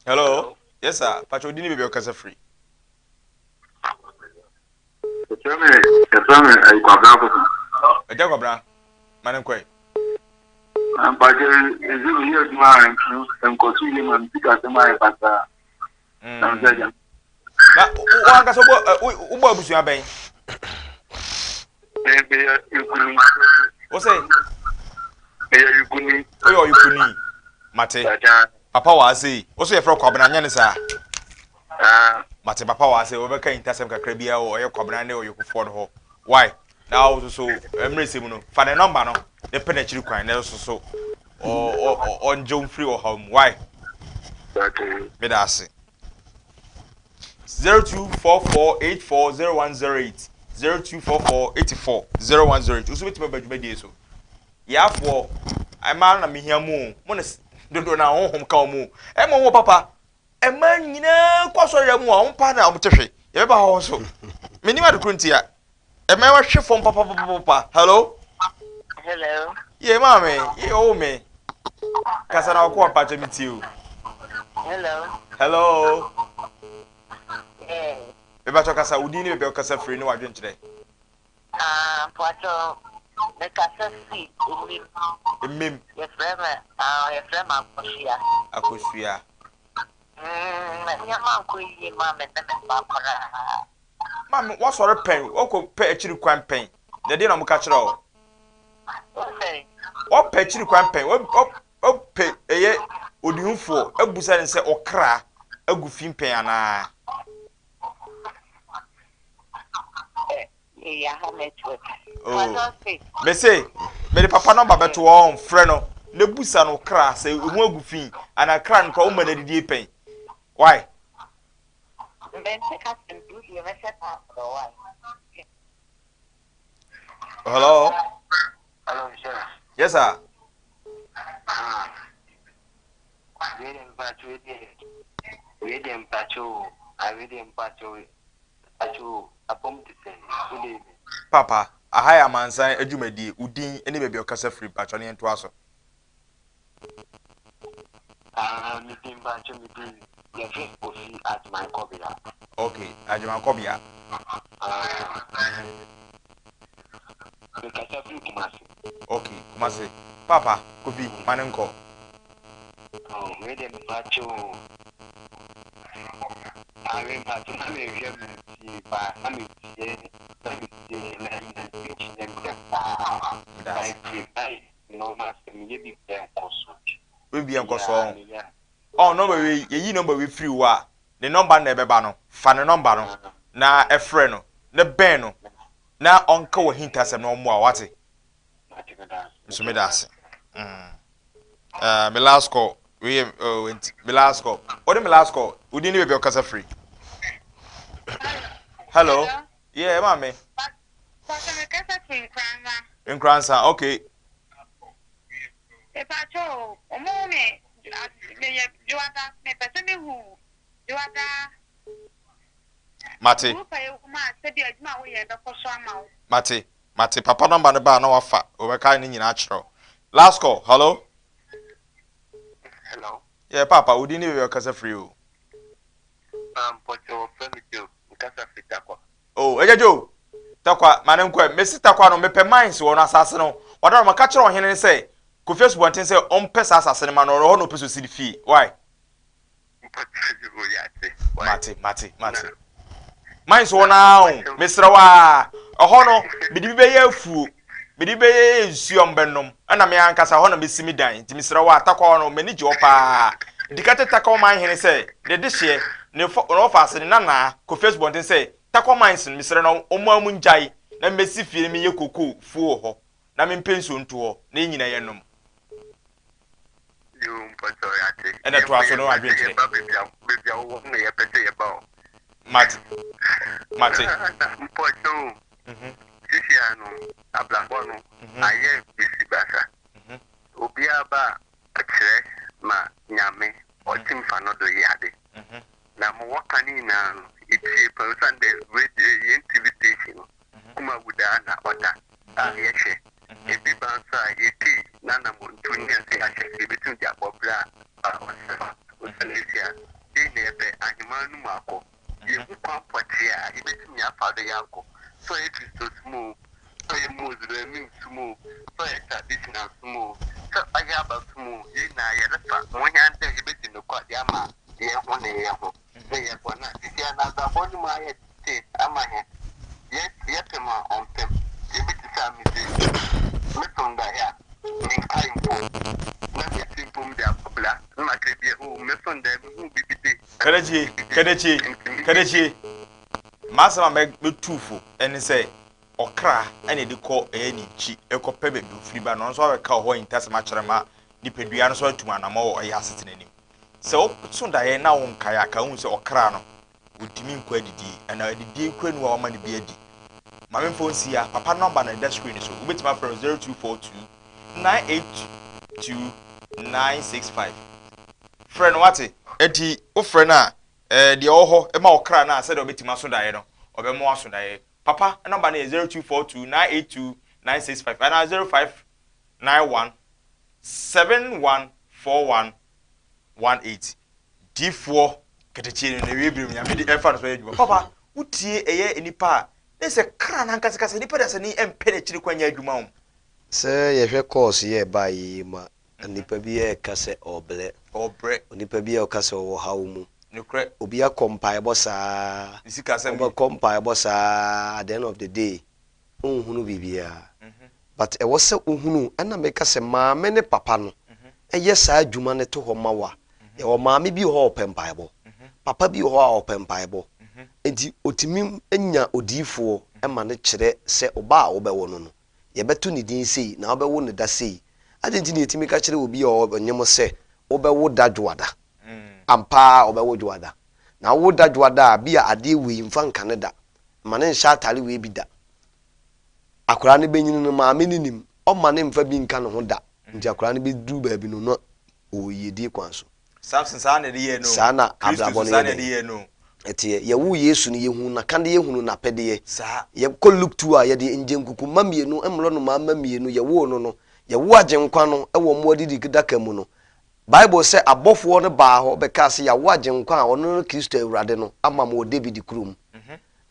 Hello? Yes, sir. Pacho, odi ne baabi a ɔkasa firi. Yɛfrɛ me yɛfrɛ me ayi Kwabena Kofi. Agya Kwabena, ma no nkɔe. Mpakyɛ ɛsɛ meyɛ adwuma a nkɔso yie ma me sikasɛm ayɛ basaa. Na mesɛ agya. Na wo ankasa wobɔ abusua bɛn? Meyɛ Yukuni. Wo sɛ? Meyɛ Yukuni. Woyɛ Ɔyukuni. Mate. Papa wɔ ase yi. Wo so yɛfrɛ Kwabena nyɛ ne saa? Mate papa wɔ ase wɔbɛka ntasɛm kakra biara wɔ ɔyɛ Kwabena ne ɔyɔkofoɔ no hɔ. Why? Na wo so so mmerɛ sɛ mu no fa ne nɔmba no ne pɛ n'akyiri kwan na so so ɔngye wo mfiri ɔhaw mu. Why? Meda ase. 0244840108 0244840108 wo so bɛtumi aba dwumadie so. Yaafoɔ, mmaa no na mehia mo o, mo ne dodoɔ no a honhom ka wɔn o. Ɛma wɔn papa, mmaa nyinaa kɔ asɔre mu a wɔn paa na wɔn te hwe. Yɛbɛba hɔ nso. Menim ade koro ntia. Mmaa wɔhwe fam papapapapa. Hello? Hello. Ye maame, ye ɔwo me. Kasa na ɔkɔ mpakyɛ me tie o. Hello. Hello. Yeah. Mebakyɛ kasa, wo din ne baabi a wokasa firi ne w'adwenkyerɛ. Ah, mpakyɛ mekasa fi Emim. Emim. Yɛfrɛ me, ah, yɛfrɛ me Akosua. Akosua. Mm, nneɛma nkɔ yie ma me ne me mma koraa. Maame, woasɔre pɛn, woakɔ pɛ akyiri kwan pɛn, na ɛdeɛn na wɔka kyerɛ wo? Wosɛn? Woapɛ akyiri kwan pɛn, woapɛ ɛyɛ odihufoɔ, abusa ne sɛ ɔkra agu fi pɛn anaa? Oh. Mese, mede papa nɔmba bɛto hɔ, frɛ no na busa no kra sɛ ɛho agu fi anaa kra no kora woma no adidie pɛn. Why? Hello? Hello, sir. Yes, sir. Mpakyɛ wei deɛ wei deɛ mpakyɛ o ah wei deɛ mpakyɛ o mpakyɛ o apɔm te sɛn good evening. Papa, aha yɛ amansan adwumadie, wo din ne baabi a wokasa firi mpakyɛ na yɛntoa so. Ah me din mpakyɛ me din yɛfrɛ Kofi Agyeman Kɔbea. Ok, Agyeman Kɔbea. Ah mekasa firi Kumasi. Ok, Kumasi. Papa, Kofi, ma no nkɔ. Oh wei deɛ mepakyɛ o. Ah wei mpakyɛ na mehwɛ me tie paa na me tie na me tie na na preach ne mbrɛ paa. Meda ase. Tie paa nneɛma sɛ meyɛ biribi a ɛnkɔ so. Biribi ɛnkɔ so ɔn. Ɔn nɔmba wei yɛyi nɔmba wei firi hɔ a ne nɔmba no na ɛbɛba no fa ne nɔmba no na ɛfrɛ no na bɛn no na ɔnka w'ahintasɛm na ɔmmoa wo wate. Nso meda ase. Mm. Uh, me last call. Wei yɛ oh, nti me last call. Wode me last call. Wodin ne baabi a ɔkasa firi. Hello. Yeah, maame. Pàṣẹ mi kasa firi Nkoranza. Nkoranza, okay. Mepàṣẹ o, ɔmo me meyɛ Dwoada, mepɛ sɛ mehu Dwoada. Mate. Group a yɛwɔ mu a sɛbi adwuma a woyɛ bɛkɔ so ama wo. Mate. Mate papa number no ba a na wafa wɔbɛka ne nyinaa akyerɛ wo. Last call, hello. Hello. Yeah, papa, wo din ne baabi a wokasa firi o. Ah, mpɔkyɛ wɔfrɛ me Joe, mekasa firi Tarkwa. Oh, Agya Joe, Tarkwa, ma no nkɔ ɛ. Mesi Tarkwa no, mepɛ mines wɔ no asase no. Wadara ma ka kyerɛ ɔhene no sɛ, Kofi Asubɔnten sɛ ɔmpɛ saa asase no ma no, ɛhɔ na ɔpɛ sɛ ɔsi ne fie. Why? Mate, mate, mate. Mines wɔ no ara o, mesrɛ wo ara. Ɛhɔ no, mede bi bɛyɛ afuo, mede bi bɛyɛ nsuo a wɔbɛnom, ɛna me ankasa hɔ na mɛsi me dan. Nti mesrɛ wo ara, Tarkwa hɔ no, m'ani gye hɔ paa. Nti ka kyerɛ Tarkwa man hene sɛ, ne dehyeɛ, ne fɔ, ne wɔfaase, ne nanaa, Kofi Asubɔnten sɛ, Tarkwa mines no, mesrɛ no, wɔn ara ngyae na mɛsi fie na menyɛ kokoo fuo wɔ hɔ, na mempɛ nsuo nto hɔ, na yɛn nyinaa yɛnnom. Yoo mpɔkyɛw yɛate. Ɛna toa so no adwenkyerɛ. Yɛba baabi a baabi a wowɔ no na yɛpɛ sɛ yɛba o. Mate. Mate. Mpɔkyɛw o. Sisi a no abrabɔ no ayɛ bisibasa. Obiara ba a ɔkyerɛ ma Nyame ɔtsim fa no do yɛ ade. Na ma wɔka ne nyinaa no etsie paa osiandɛ radio hɛn TV station no Kumawu daa na ɔda a yɛhwɛ. Ebi ba nso a, yɛtei n'anammɔntuo ne ase ahyɛ sɛ yɛbɛtumi de abɔ bra a ɔsɛ fa. Osiane esi a, yɛn nyinaa yɛpɛ aheman no mu akɔ. Yɛhu kwan pɔtee a yɛbɛtumi afa do yɛakɔ. Sɛ ɔyɛ Kristosom o, sɛ ɔyɛ Muslimim som o, sɛ ɔyɛ traditional som o, sɛ ɔyɛ abasom o, yɛn nyinaa yɛrefa. Ma ohia ne dɛ yɛbɛdi nokwar de ama yɛn ho ne yɛn ho na yɛbɔ no a. Sisi a, n'abrabɔ no mu ayɛ Te ama hɛn. Yɛ yɛpem a ɔmmpem. Ebi tse sɛ a medze meto ndae a mennkae mpo na mesi mpo mede abɔ bra na maka bi a oh meso ndae muhun biribi dei na muhun Kadakyie, biribi dei kadakyie, ntsi me kadakyie. M'asɛm a mɛ mɛtu fo ne sɛ ɔkra na ɛde kɔ ɛyɛ ne nkyi ɛkɔpɛ baabi ofiri ba na ɔno nso abɛka ɔhɔ ahintasɛm akyerɛ ma nipadua no nso atum anamɔ wɔ ɛyɛ asetena nim. Sɛ woso daeɛ na wonkae a ka wohu sɛ ɔkra no Ɔntumi nkɔ adidie, ɛna adidie koraa nni hɔ a wama no bi adi. Ma memfa wo nsi ha, papa number no ɛda screen no so, wobɛtumi afrɛ no 0242 982 965. Frɛ no wate? Enti wofrɛ no a, ɛɛ deɛ ɔwɔ hɔ ma wo kra no a sɛdeɛ ɔbɛtumi aso daeɛ no, ɔbɛma woaso daeɛ. Papa number no yɛ 0242 982 965 anaa 0591 7141 18. Difoɔ katakyie no n'awie berɛ mu Nyame de ɛfa no so yɛ adwuma. Papa, wotie ɛyɛ nnipa a, ne sɛ kra no ankasa kasa nipa dasani ɛmpɛ n'akyiri kwan nyɛ adwuma o. Sɛ yɛhwɛ course yi a ɛbaeɛ yi mu a, nipa bi reka sɛ ɔrebrɛ. Ɔrebrɛ. Onipa bi reka sɛ ɔwɔ haw mu. Nokorɛ. Obi akɔ mpaebɔ saa. Ne sikasɛm bi. Ɔbɛkɔ mpaebɔ saa, at the end of the day, wonhunu biribiara. But ɛwɔ sɛ wohunu, ɛna meka sɛ maame ne papa no yɛ saa adwuma no to hɔ ma wo a, yɛwɔ maame bi wɔ hɔ a ɔpɛ mpaebɔ, papa bi wɔ hɔ a ɔpɛ mpaebɔ. Nti ɔtumi nya odiyifoɔ ma no kyerɛ sɛ ɔba a wobɛwo no no, yɛbɛto ne din sei na wobɛwo no da sei. Adɛn nti na yɛtumi ka kyerɛ obi a ɔnyem sɛ wobɛwo da dwoada? Ampa ara ɔbɛwo dwoada. Na wowo da dwoada a, bi a adeɛ wei mfa nka no da, mma no nhyɛ atare wei bi da. Akwadaa no bɛnyini no, maame no nim, ɔmma no mfa bi nka ne ho da, nti akwadaa no bɛduru baabi no na ɔwɔ yiedie kwan so. Samson saa na ɛde yɛɛ no o. Saa na Kristo abrabɔ nso no saa yɛ na ɛde dɛn? yɛɛ no o. Ɛteɛ. Yɛwoo Yesu no, yɛhuu n'akadeɛ, yɛhunuu n'apɛdeɛ. Saa. Yɛkɔ Luke 2 a, yɛde ngyenkuku mma mmienu, mmorɔnomaa mma mmienu, yɛwoo no no, yɛwoo Agyenkwa no wɔ mmoa adididaka mu no, Bible sɛ abɔfoɔ no baa hɔ bɛkaa sɛ yɛawo Agyenkwa a ɔno ne Kristo Awurade no ama mo wɔ David kurom.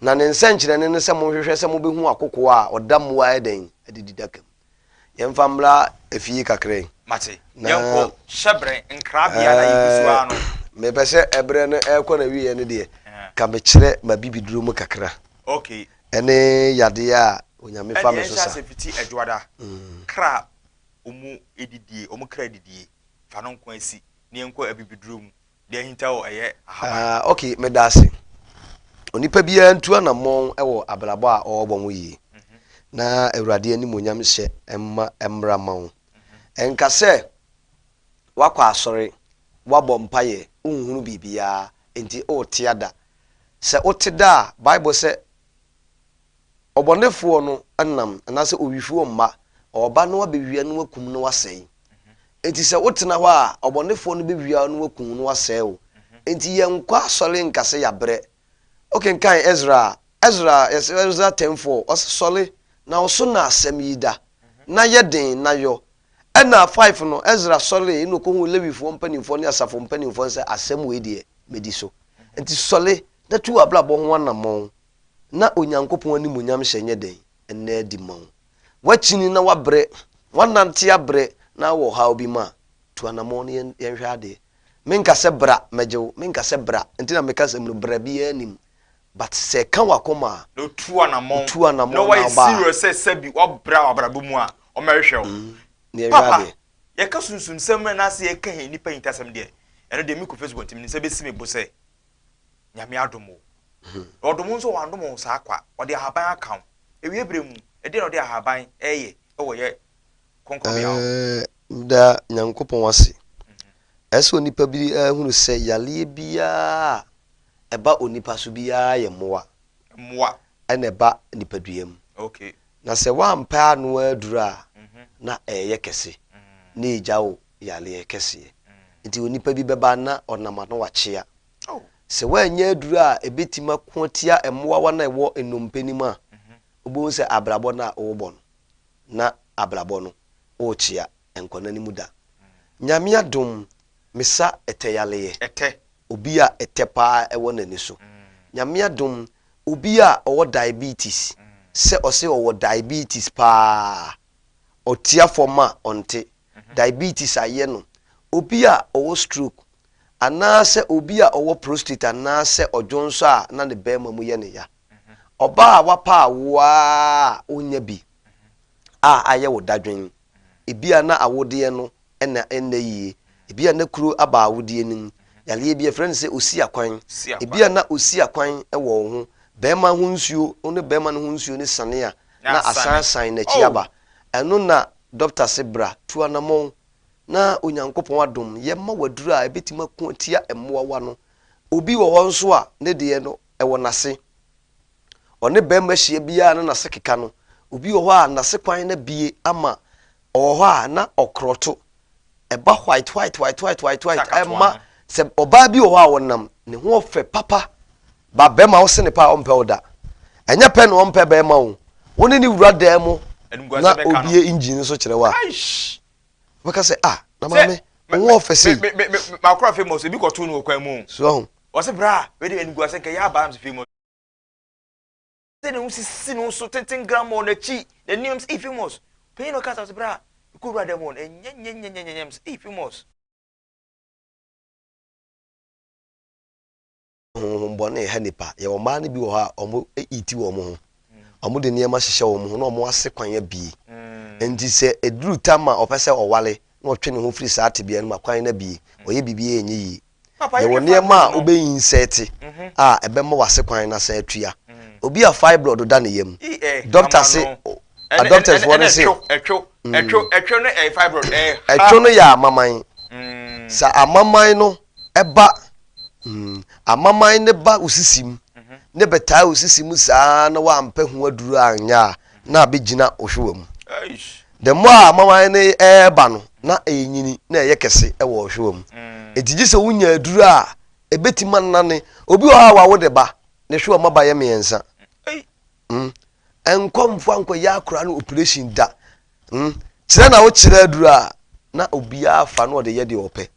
Na ne nsɛnkyerɛnne ne sɛ monhwehwɛ sɛ mobɛhu akokoaa a ɔda mmoa ayɛ dɛn adididaka mu. Yɛmfa mmra efie kakra yi. Mate. Na Yɛnkɔ hyɛbrɛ nkrabea na yɛgu so ara no. Mepɛ sɛ ɛberɛ no ɛrekɔ n'awieɛ no deɛ, ka mekyerɛ m'abibiduro mu kakra. Okay. Ɛne yadeɛ a Onyame fa Ɛnneɛ me so yɛnhyɛ sa. aseɛ fiti Adwoada. Kra wɔn adidie, wɔn kra adidie, fa no nko ara si na yɛnkɔ abibiduro mu, deɛ ahinta wɔ ɛyɛ ahaban. Ah, ok, meda ase. Onipa biara ntu anammɔn wɔ abrabɔ a ɔrebɔ ho yie, na Awurade animuonyam hyɛ mma mmra ma wo. Ɛnka sɛ woakɔ asɔre, woabɔ mpaeɛ, wonhunu biribiara, enti wote ada. Sɛ wote da a, Bible sɛ Ɔbɔnefoɔ no nam, anaasɛ owifoɔ mma, ɔreba na wabɛwia na wakum na wasɛe. Enti sɛ wotena hɔ a, ɔbɔnefoɔ no bɛwia wo na wakum wo na wasɛe wo. Enti yɛnkɔ asɔre nka sɛ yɛabrɛ. Wokenkan Ezra a, Ezra, yɛsɛ Ezra 10:4, ɔse sɔre, na wo so na asɛm yi da, na yɛ den na yɔ. Ɛnna 5 no, Ezra sɔree na ɔkɔhuu Lewifoɔ mpanimfoɔ ne asafo mpanimfoɔ no sɛ asɛm wei deɛ, mɛdi so. Enti sɔre na tu w'abrabɔ ho anammɔn. na Onyankopɔn animuonyam hyɛ nyɛ dɛn nna adi ma wo. Woakyini na woabrɛ, woanante abrɛ na wowɔ ɔhaw bi mu a, tu anammɔn na yɛnhwɛ adeɛ. Menka sɛ bra mɛgye wo, menka sɛ bra, nti na meka asɛm no, bra biara nnim. But sɛ ɛka w'akoma a, Na otu anammɔn, wotu anammɔn na na wayɛ woba a, serious sɛ sɛbi woabrɛ wɔ abrabɔ mu a, ɔmmɛhwehwɛ wo. na yɛnhwɛ Papa, adeɛ. yɛka sunsumsɛm anaasɛ yɛka hɛn nnipa ahintasɛm deɛ, ɛno deɛ mekɔ Facebook nti me nsa bɛsi me bo sɛ Nyame adom wo. Na ɔdom wo nso wandom wo saa kwa, ɔde ahaban aka wo. Awiei berɛ mu, ɛdeɛn na ɔde ahaban reyɛ wɔ yɛ kronkronbea hɔ? Ɛɛ, meda Nyankopɔn ase. Ɛsɛ sɛ onipa bi hunu sɛ yareɛ biara a ɛba onipa so biara yɛ mmoa. Mmoa. Ɛna ɛba nipadua mu. Okay. Na sɛ woampɛ ano aduru a, na ɛreyɛ kɛse, na ɛregya wo yareɛ kɛseɛ. Nti onipa bi bɛba na ɔnam ano wakyea. Sɛ woannya aduru a ɛbɛtumi ako atia mmoawa no a ɛwɔ nnompe no mu a, wobɛhu sɛ abrabɔ no a worebɔ no, na abrabɔ no worekyea, ɛnkɔ n'anim da. Nyame adom, mesa ɛtɛ yareɛ. Ɛtɛ. Obi a ɛtɛ paa ɛwɔ n'ani so. Nyame adom, obi a ɔwɔ diabetes, sɛ ɔse ɔwɔ diabetes paa, ɔtia fam a ɔnte, diabetes ayɛ no, obi a ɔwɔ stroke, anaasɛ obi a ɔwɔ prostate anaasɛ ɔdwonsɔ a na ne bɛrima mu yɛ ne ya. Ɔbaa a wapa awoɔ a ɔnnya bi a ayɛ wo dadwen. Ebia na awodeɛ no na ɛnnɛ yie. Ebia na kuro aba awodeɛ no mu. Yareɛ bi yɛfrɛ no sɛ osi akwan. Ebia na osi akwan wɔ wo ho. Bɛrima ho nsuo, wo ne bɛrima no ho nsuo no sane a, na asan asan n'akyi aba. Ɛno na dɔkta se bra, tu anamɔn na Onyankopɔn adom yɛma wo aduro a ɛbɛtumi ako atia mmoawa no. Obi wɔ hɔ nso a, ne deɛ no, ɛwɔ n'ase. Ɔne barima hyia biara na n'ase keka no. Obi wɔ hɔ a, n'ase kwan no abue ama ɔwɔ hɔ a na ɔkorɔto. Ɛba white white white white white white. Ɛma sɛ ɔbaa bi wɔ hɔ a ɔnam ne ho ɔfɛ papa ba bɛrima wo sene pa a ɔmpɛ wo da. Ɛnyɛ pɛ na ɔmpɛ bɛrima o. Wo ne ne wura dan mu na obie engine so kyerɛ wo a. Wobɛka sɛ ah na maame wo ho ɔfɛ sei. Makora famous ebi kɔtoo no wɔ kwan mu. So ahu. Ɔse bra wei de animguase nka yɛ abaa m sɛ famous. Sɛ ne ho sisi no so tenten gram wɔ n'akyi n'anim sɛ ei famous. Panyin na ɔka sɛ ɔse bra mekɔ wura dan mu hɔ no ɛnyɛ nyɛ nyɛ nyɛ nyɛ m sɛ ei famous. Honhom bɔne ha nnipa. Yɛwɔ mmaa no bi wɔ hɔ a wɔn eat wɔn ho. Wɔn de nneɛma hyehyɛ wɔn ho na wɔn ase kwan abie. Nti sɛ eduru tam a ɔpɛ sɛ ɔware na ɔtwe ne ho firi saa tebea no mu a, kwan no abie. Ɔyɛ biribi a ɛnyɛ yie. Yɛwɔ nneɛma a wobɛ insert a ɛbɛma w'ase kwan no asan atua. Obi a fibroid da ne yam, doctor se, doctors foɔ no se, ɛtwo no yɛ amaman. Sɛ amaman no ba Amaman no ba wo sisi mu, ne bɛtaa wo sisi mu saa na woampɛ ho aduru anyɛ a, na abɛgyina wo hwewa mu. The more a amaman no ɛreba no, na ɛrenyini na ɛyɛ kɛse wɔ wo hwewa mu. Enti gye sɛ wonya aduru a ɛbɛtumi anane. Obi wɔ hɔ a wawo de ba, ne hwe ɔma ba yɛ mmiɛnsa. Ɛnkɔ mfo ankɔyɛ akora no operation da. Kyerɛ na wokyerɛ aduru a na obiara fa na ɔde yɛ deɛ ɔpɛ.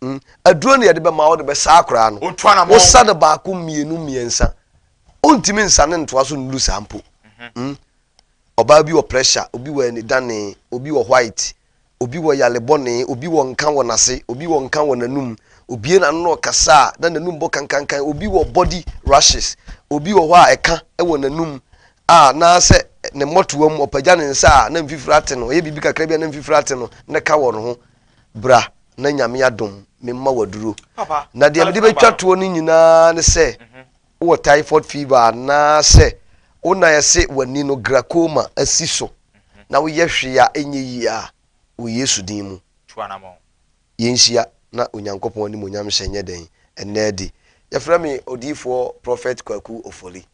Aduro na yɛde bɛma wode bɛsa akora no. Wosa no baako mmienu mmiɛnsa. Wontumi nsa ne ntoa so nnuru saa mpo. Ɔbaa bi wɔ pressure, obi wɔ anidane, obi wɔ white, obi wɔ yale bɔne, obi wɔ nka wɔ n'ase, obi wɔ nka wɔ n'anum, obie n'ano na ɔkasa a na n'anum bɔ kankankan, obi wɔ body rashes, obi wɔ hɔ a ɛka wɔ n'anum a na sɛ ne mmɔtoa mu ɔpagya ne nsa a na mfifiri ate no, ɔyɛ biribi kakra bi a na mfifiri ate no na ɛka wɔ ne ho. Bra na Nyame adom memma waduro. Na deɛ mede bɛtwa toɔ no nyinaa ne sɛ wowɔ typhoid fever anaasɛ wo na yɛse w'ani no glaucoma asi so na woyɛ hwee a ɛnyɛ yie a, wɔ Yesu din mu, yɛnhyia na Onyankopɔn animuonyam hyɛ nyɛ dɛn ɛnnɛ adi. Yɛfrɛ me Odiyifoɔ Prophet Kwaku Ofori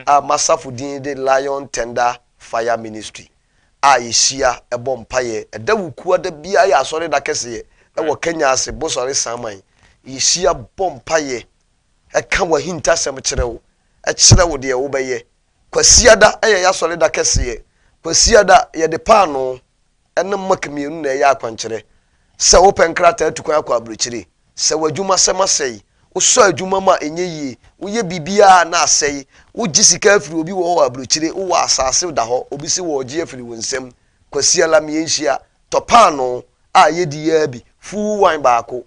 a m'asafo din de Lion Tender Fire Ministry a yɛhyia bɔ mpaeɛ ɛda Wukuada da biara yɛ asɔre da kɛseɛ ɛwɔ Kenya ase Bosɔre Saman. Yɛhyia bɔ mpaeɛ ɛka w'ahintasɛm kyerɛ wo, ɛkyerɛ wo deɛ wobɛyɛ. Kwasiada yɛ y'asɔre da kɛseɛ. Kwasiada, yɛde paanoo ne milk mmienu na ɛyɛ akwankyerɛ. Sɛ wopɛ nkrataa atu kwan akɔ aburokyire, sɛ w'adwumasɛm asɛe, wosɔ adwuma mu a ɛnyɛ yie, woyɛ biribiara a na asɛe, wogye sika afiri obi wɔ hɔ wɔ aburokyire, wowɔ asaase da hɔ, obi se wɔregye afiri wo nsam. Kwasiada, meɛnhyia, tɔ paanoo a yɛdi yi ara bi, full wine baako,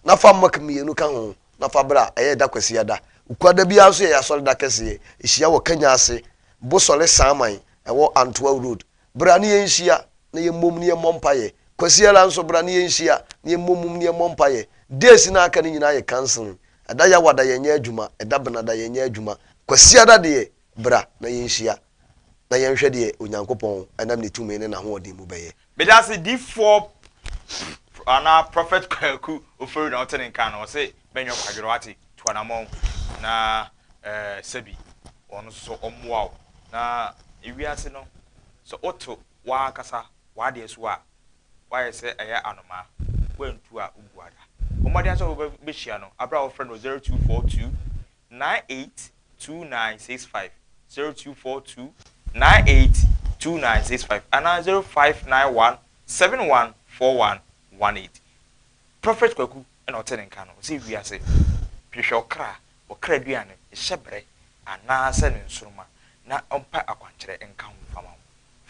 na fa milk mmienu ka ho na fa bra, ɛyɛ da Kwasiada. Wukuada biara nso yɛ y'asɔre da kɛseɛ, ɛhyia wɔ Kenya ase, Bosɔre Saaman, ɛwɔ Antoa Road. Bra ne yɛnhyia na yɛmmom ne yɛmmɔ mpaeɛ. Kwasiada nso bra ne yɛnhyia na yɛmmom ne yɛmmɔ mpaeɛ. Days no a aka no nyinaa yɛ counseling. Ɛda Yawada yɛnyɛ adwuma, ɛda Benada yɛnyɛ adwuma. Kwasiada deɛ, bra na yɛnhyia na yɛnhwɛ deɛ Onyankopɔn nam ne tumi ne n'ahoɔden mu bɛyɛ. Medase difoɔ anaa prophet Kwaku Ofori na ɔte ne nka no ɔse mɛnyɛ ɔkwadworɔ wate tu anamɔn na eh, sɛbi ɔno nso so ɔmmoa wo na ewiase no sɛ woto w'ankasa w'adeɛ so a woayɛ sɛ ɛyɛ anomaa woantu a wobu ada. Bɔ mmɔden ara sɛ wobɛhyia no aberɛ a wofrɛ no wɔ 0242 982965, 0242 982965 anaa 0591 714118. Prophet Kwaku na ɔte ne nka no, ɔse wiase hwehwɛ ɔkra, ɔkra aduane, ne hyɛbrɛ anaasɛ ne nsoroma na ɔmpa akwankyerɛ nka ho mfa ma wo.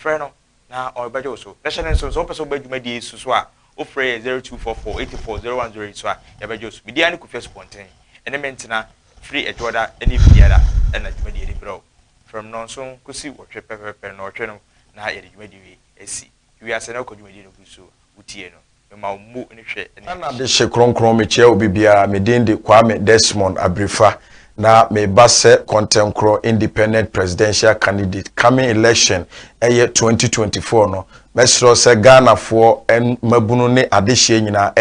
Frɛ no na ɔbɛgye wo so. Na hyɛ no nso, sɛ wopɛ sɛ woba dwumadie yi so so a, wofrɛ yɛ 0244 84 0108 so a, yɛbɛgye wo so. Me din ara ne Kofi Asupɔnten. Ɛne me ntena firi Ɛdwoɔda ne Fiada na dwumadie de brɛ wo. From nnɔnson kɔsi nwɔtwe pɛpɛpɛ, nnɔɔtwe no na yɛde dwumadie wei asi. Wiase na wokɔ dwumadie no gu so a, wotie no. Mema wo mmo ne hwɛ ne Nana Adehye Kronkron mekyia obi biara, me din de Kwame Desmond Abirifa na meba sɛ Kɔntɛnkorɔ Independent Presidential Candidate coming election ɛyɛ 2024 no mɛsrɛ sɛ Ghanafoɔ mmabunu ne adehyeɛ nyinaa.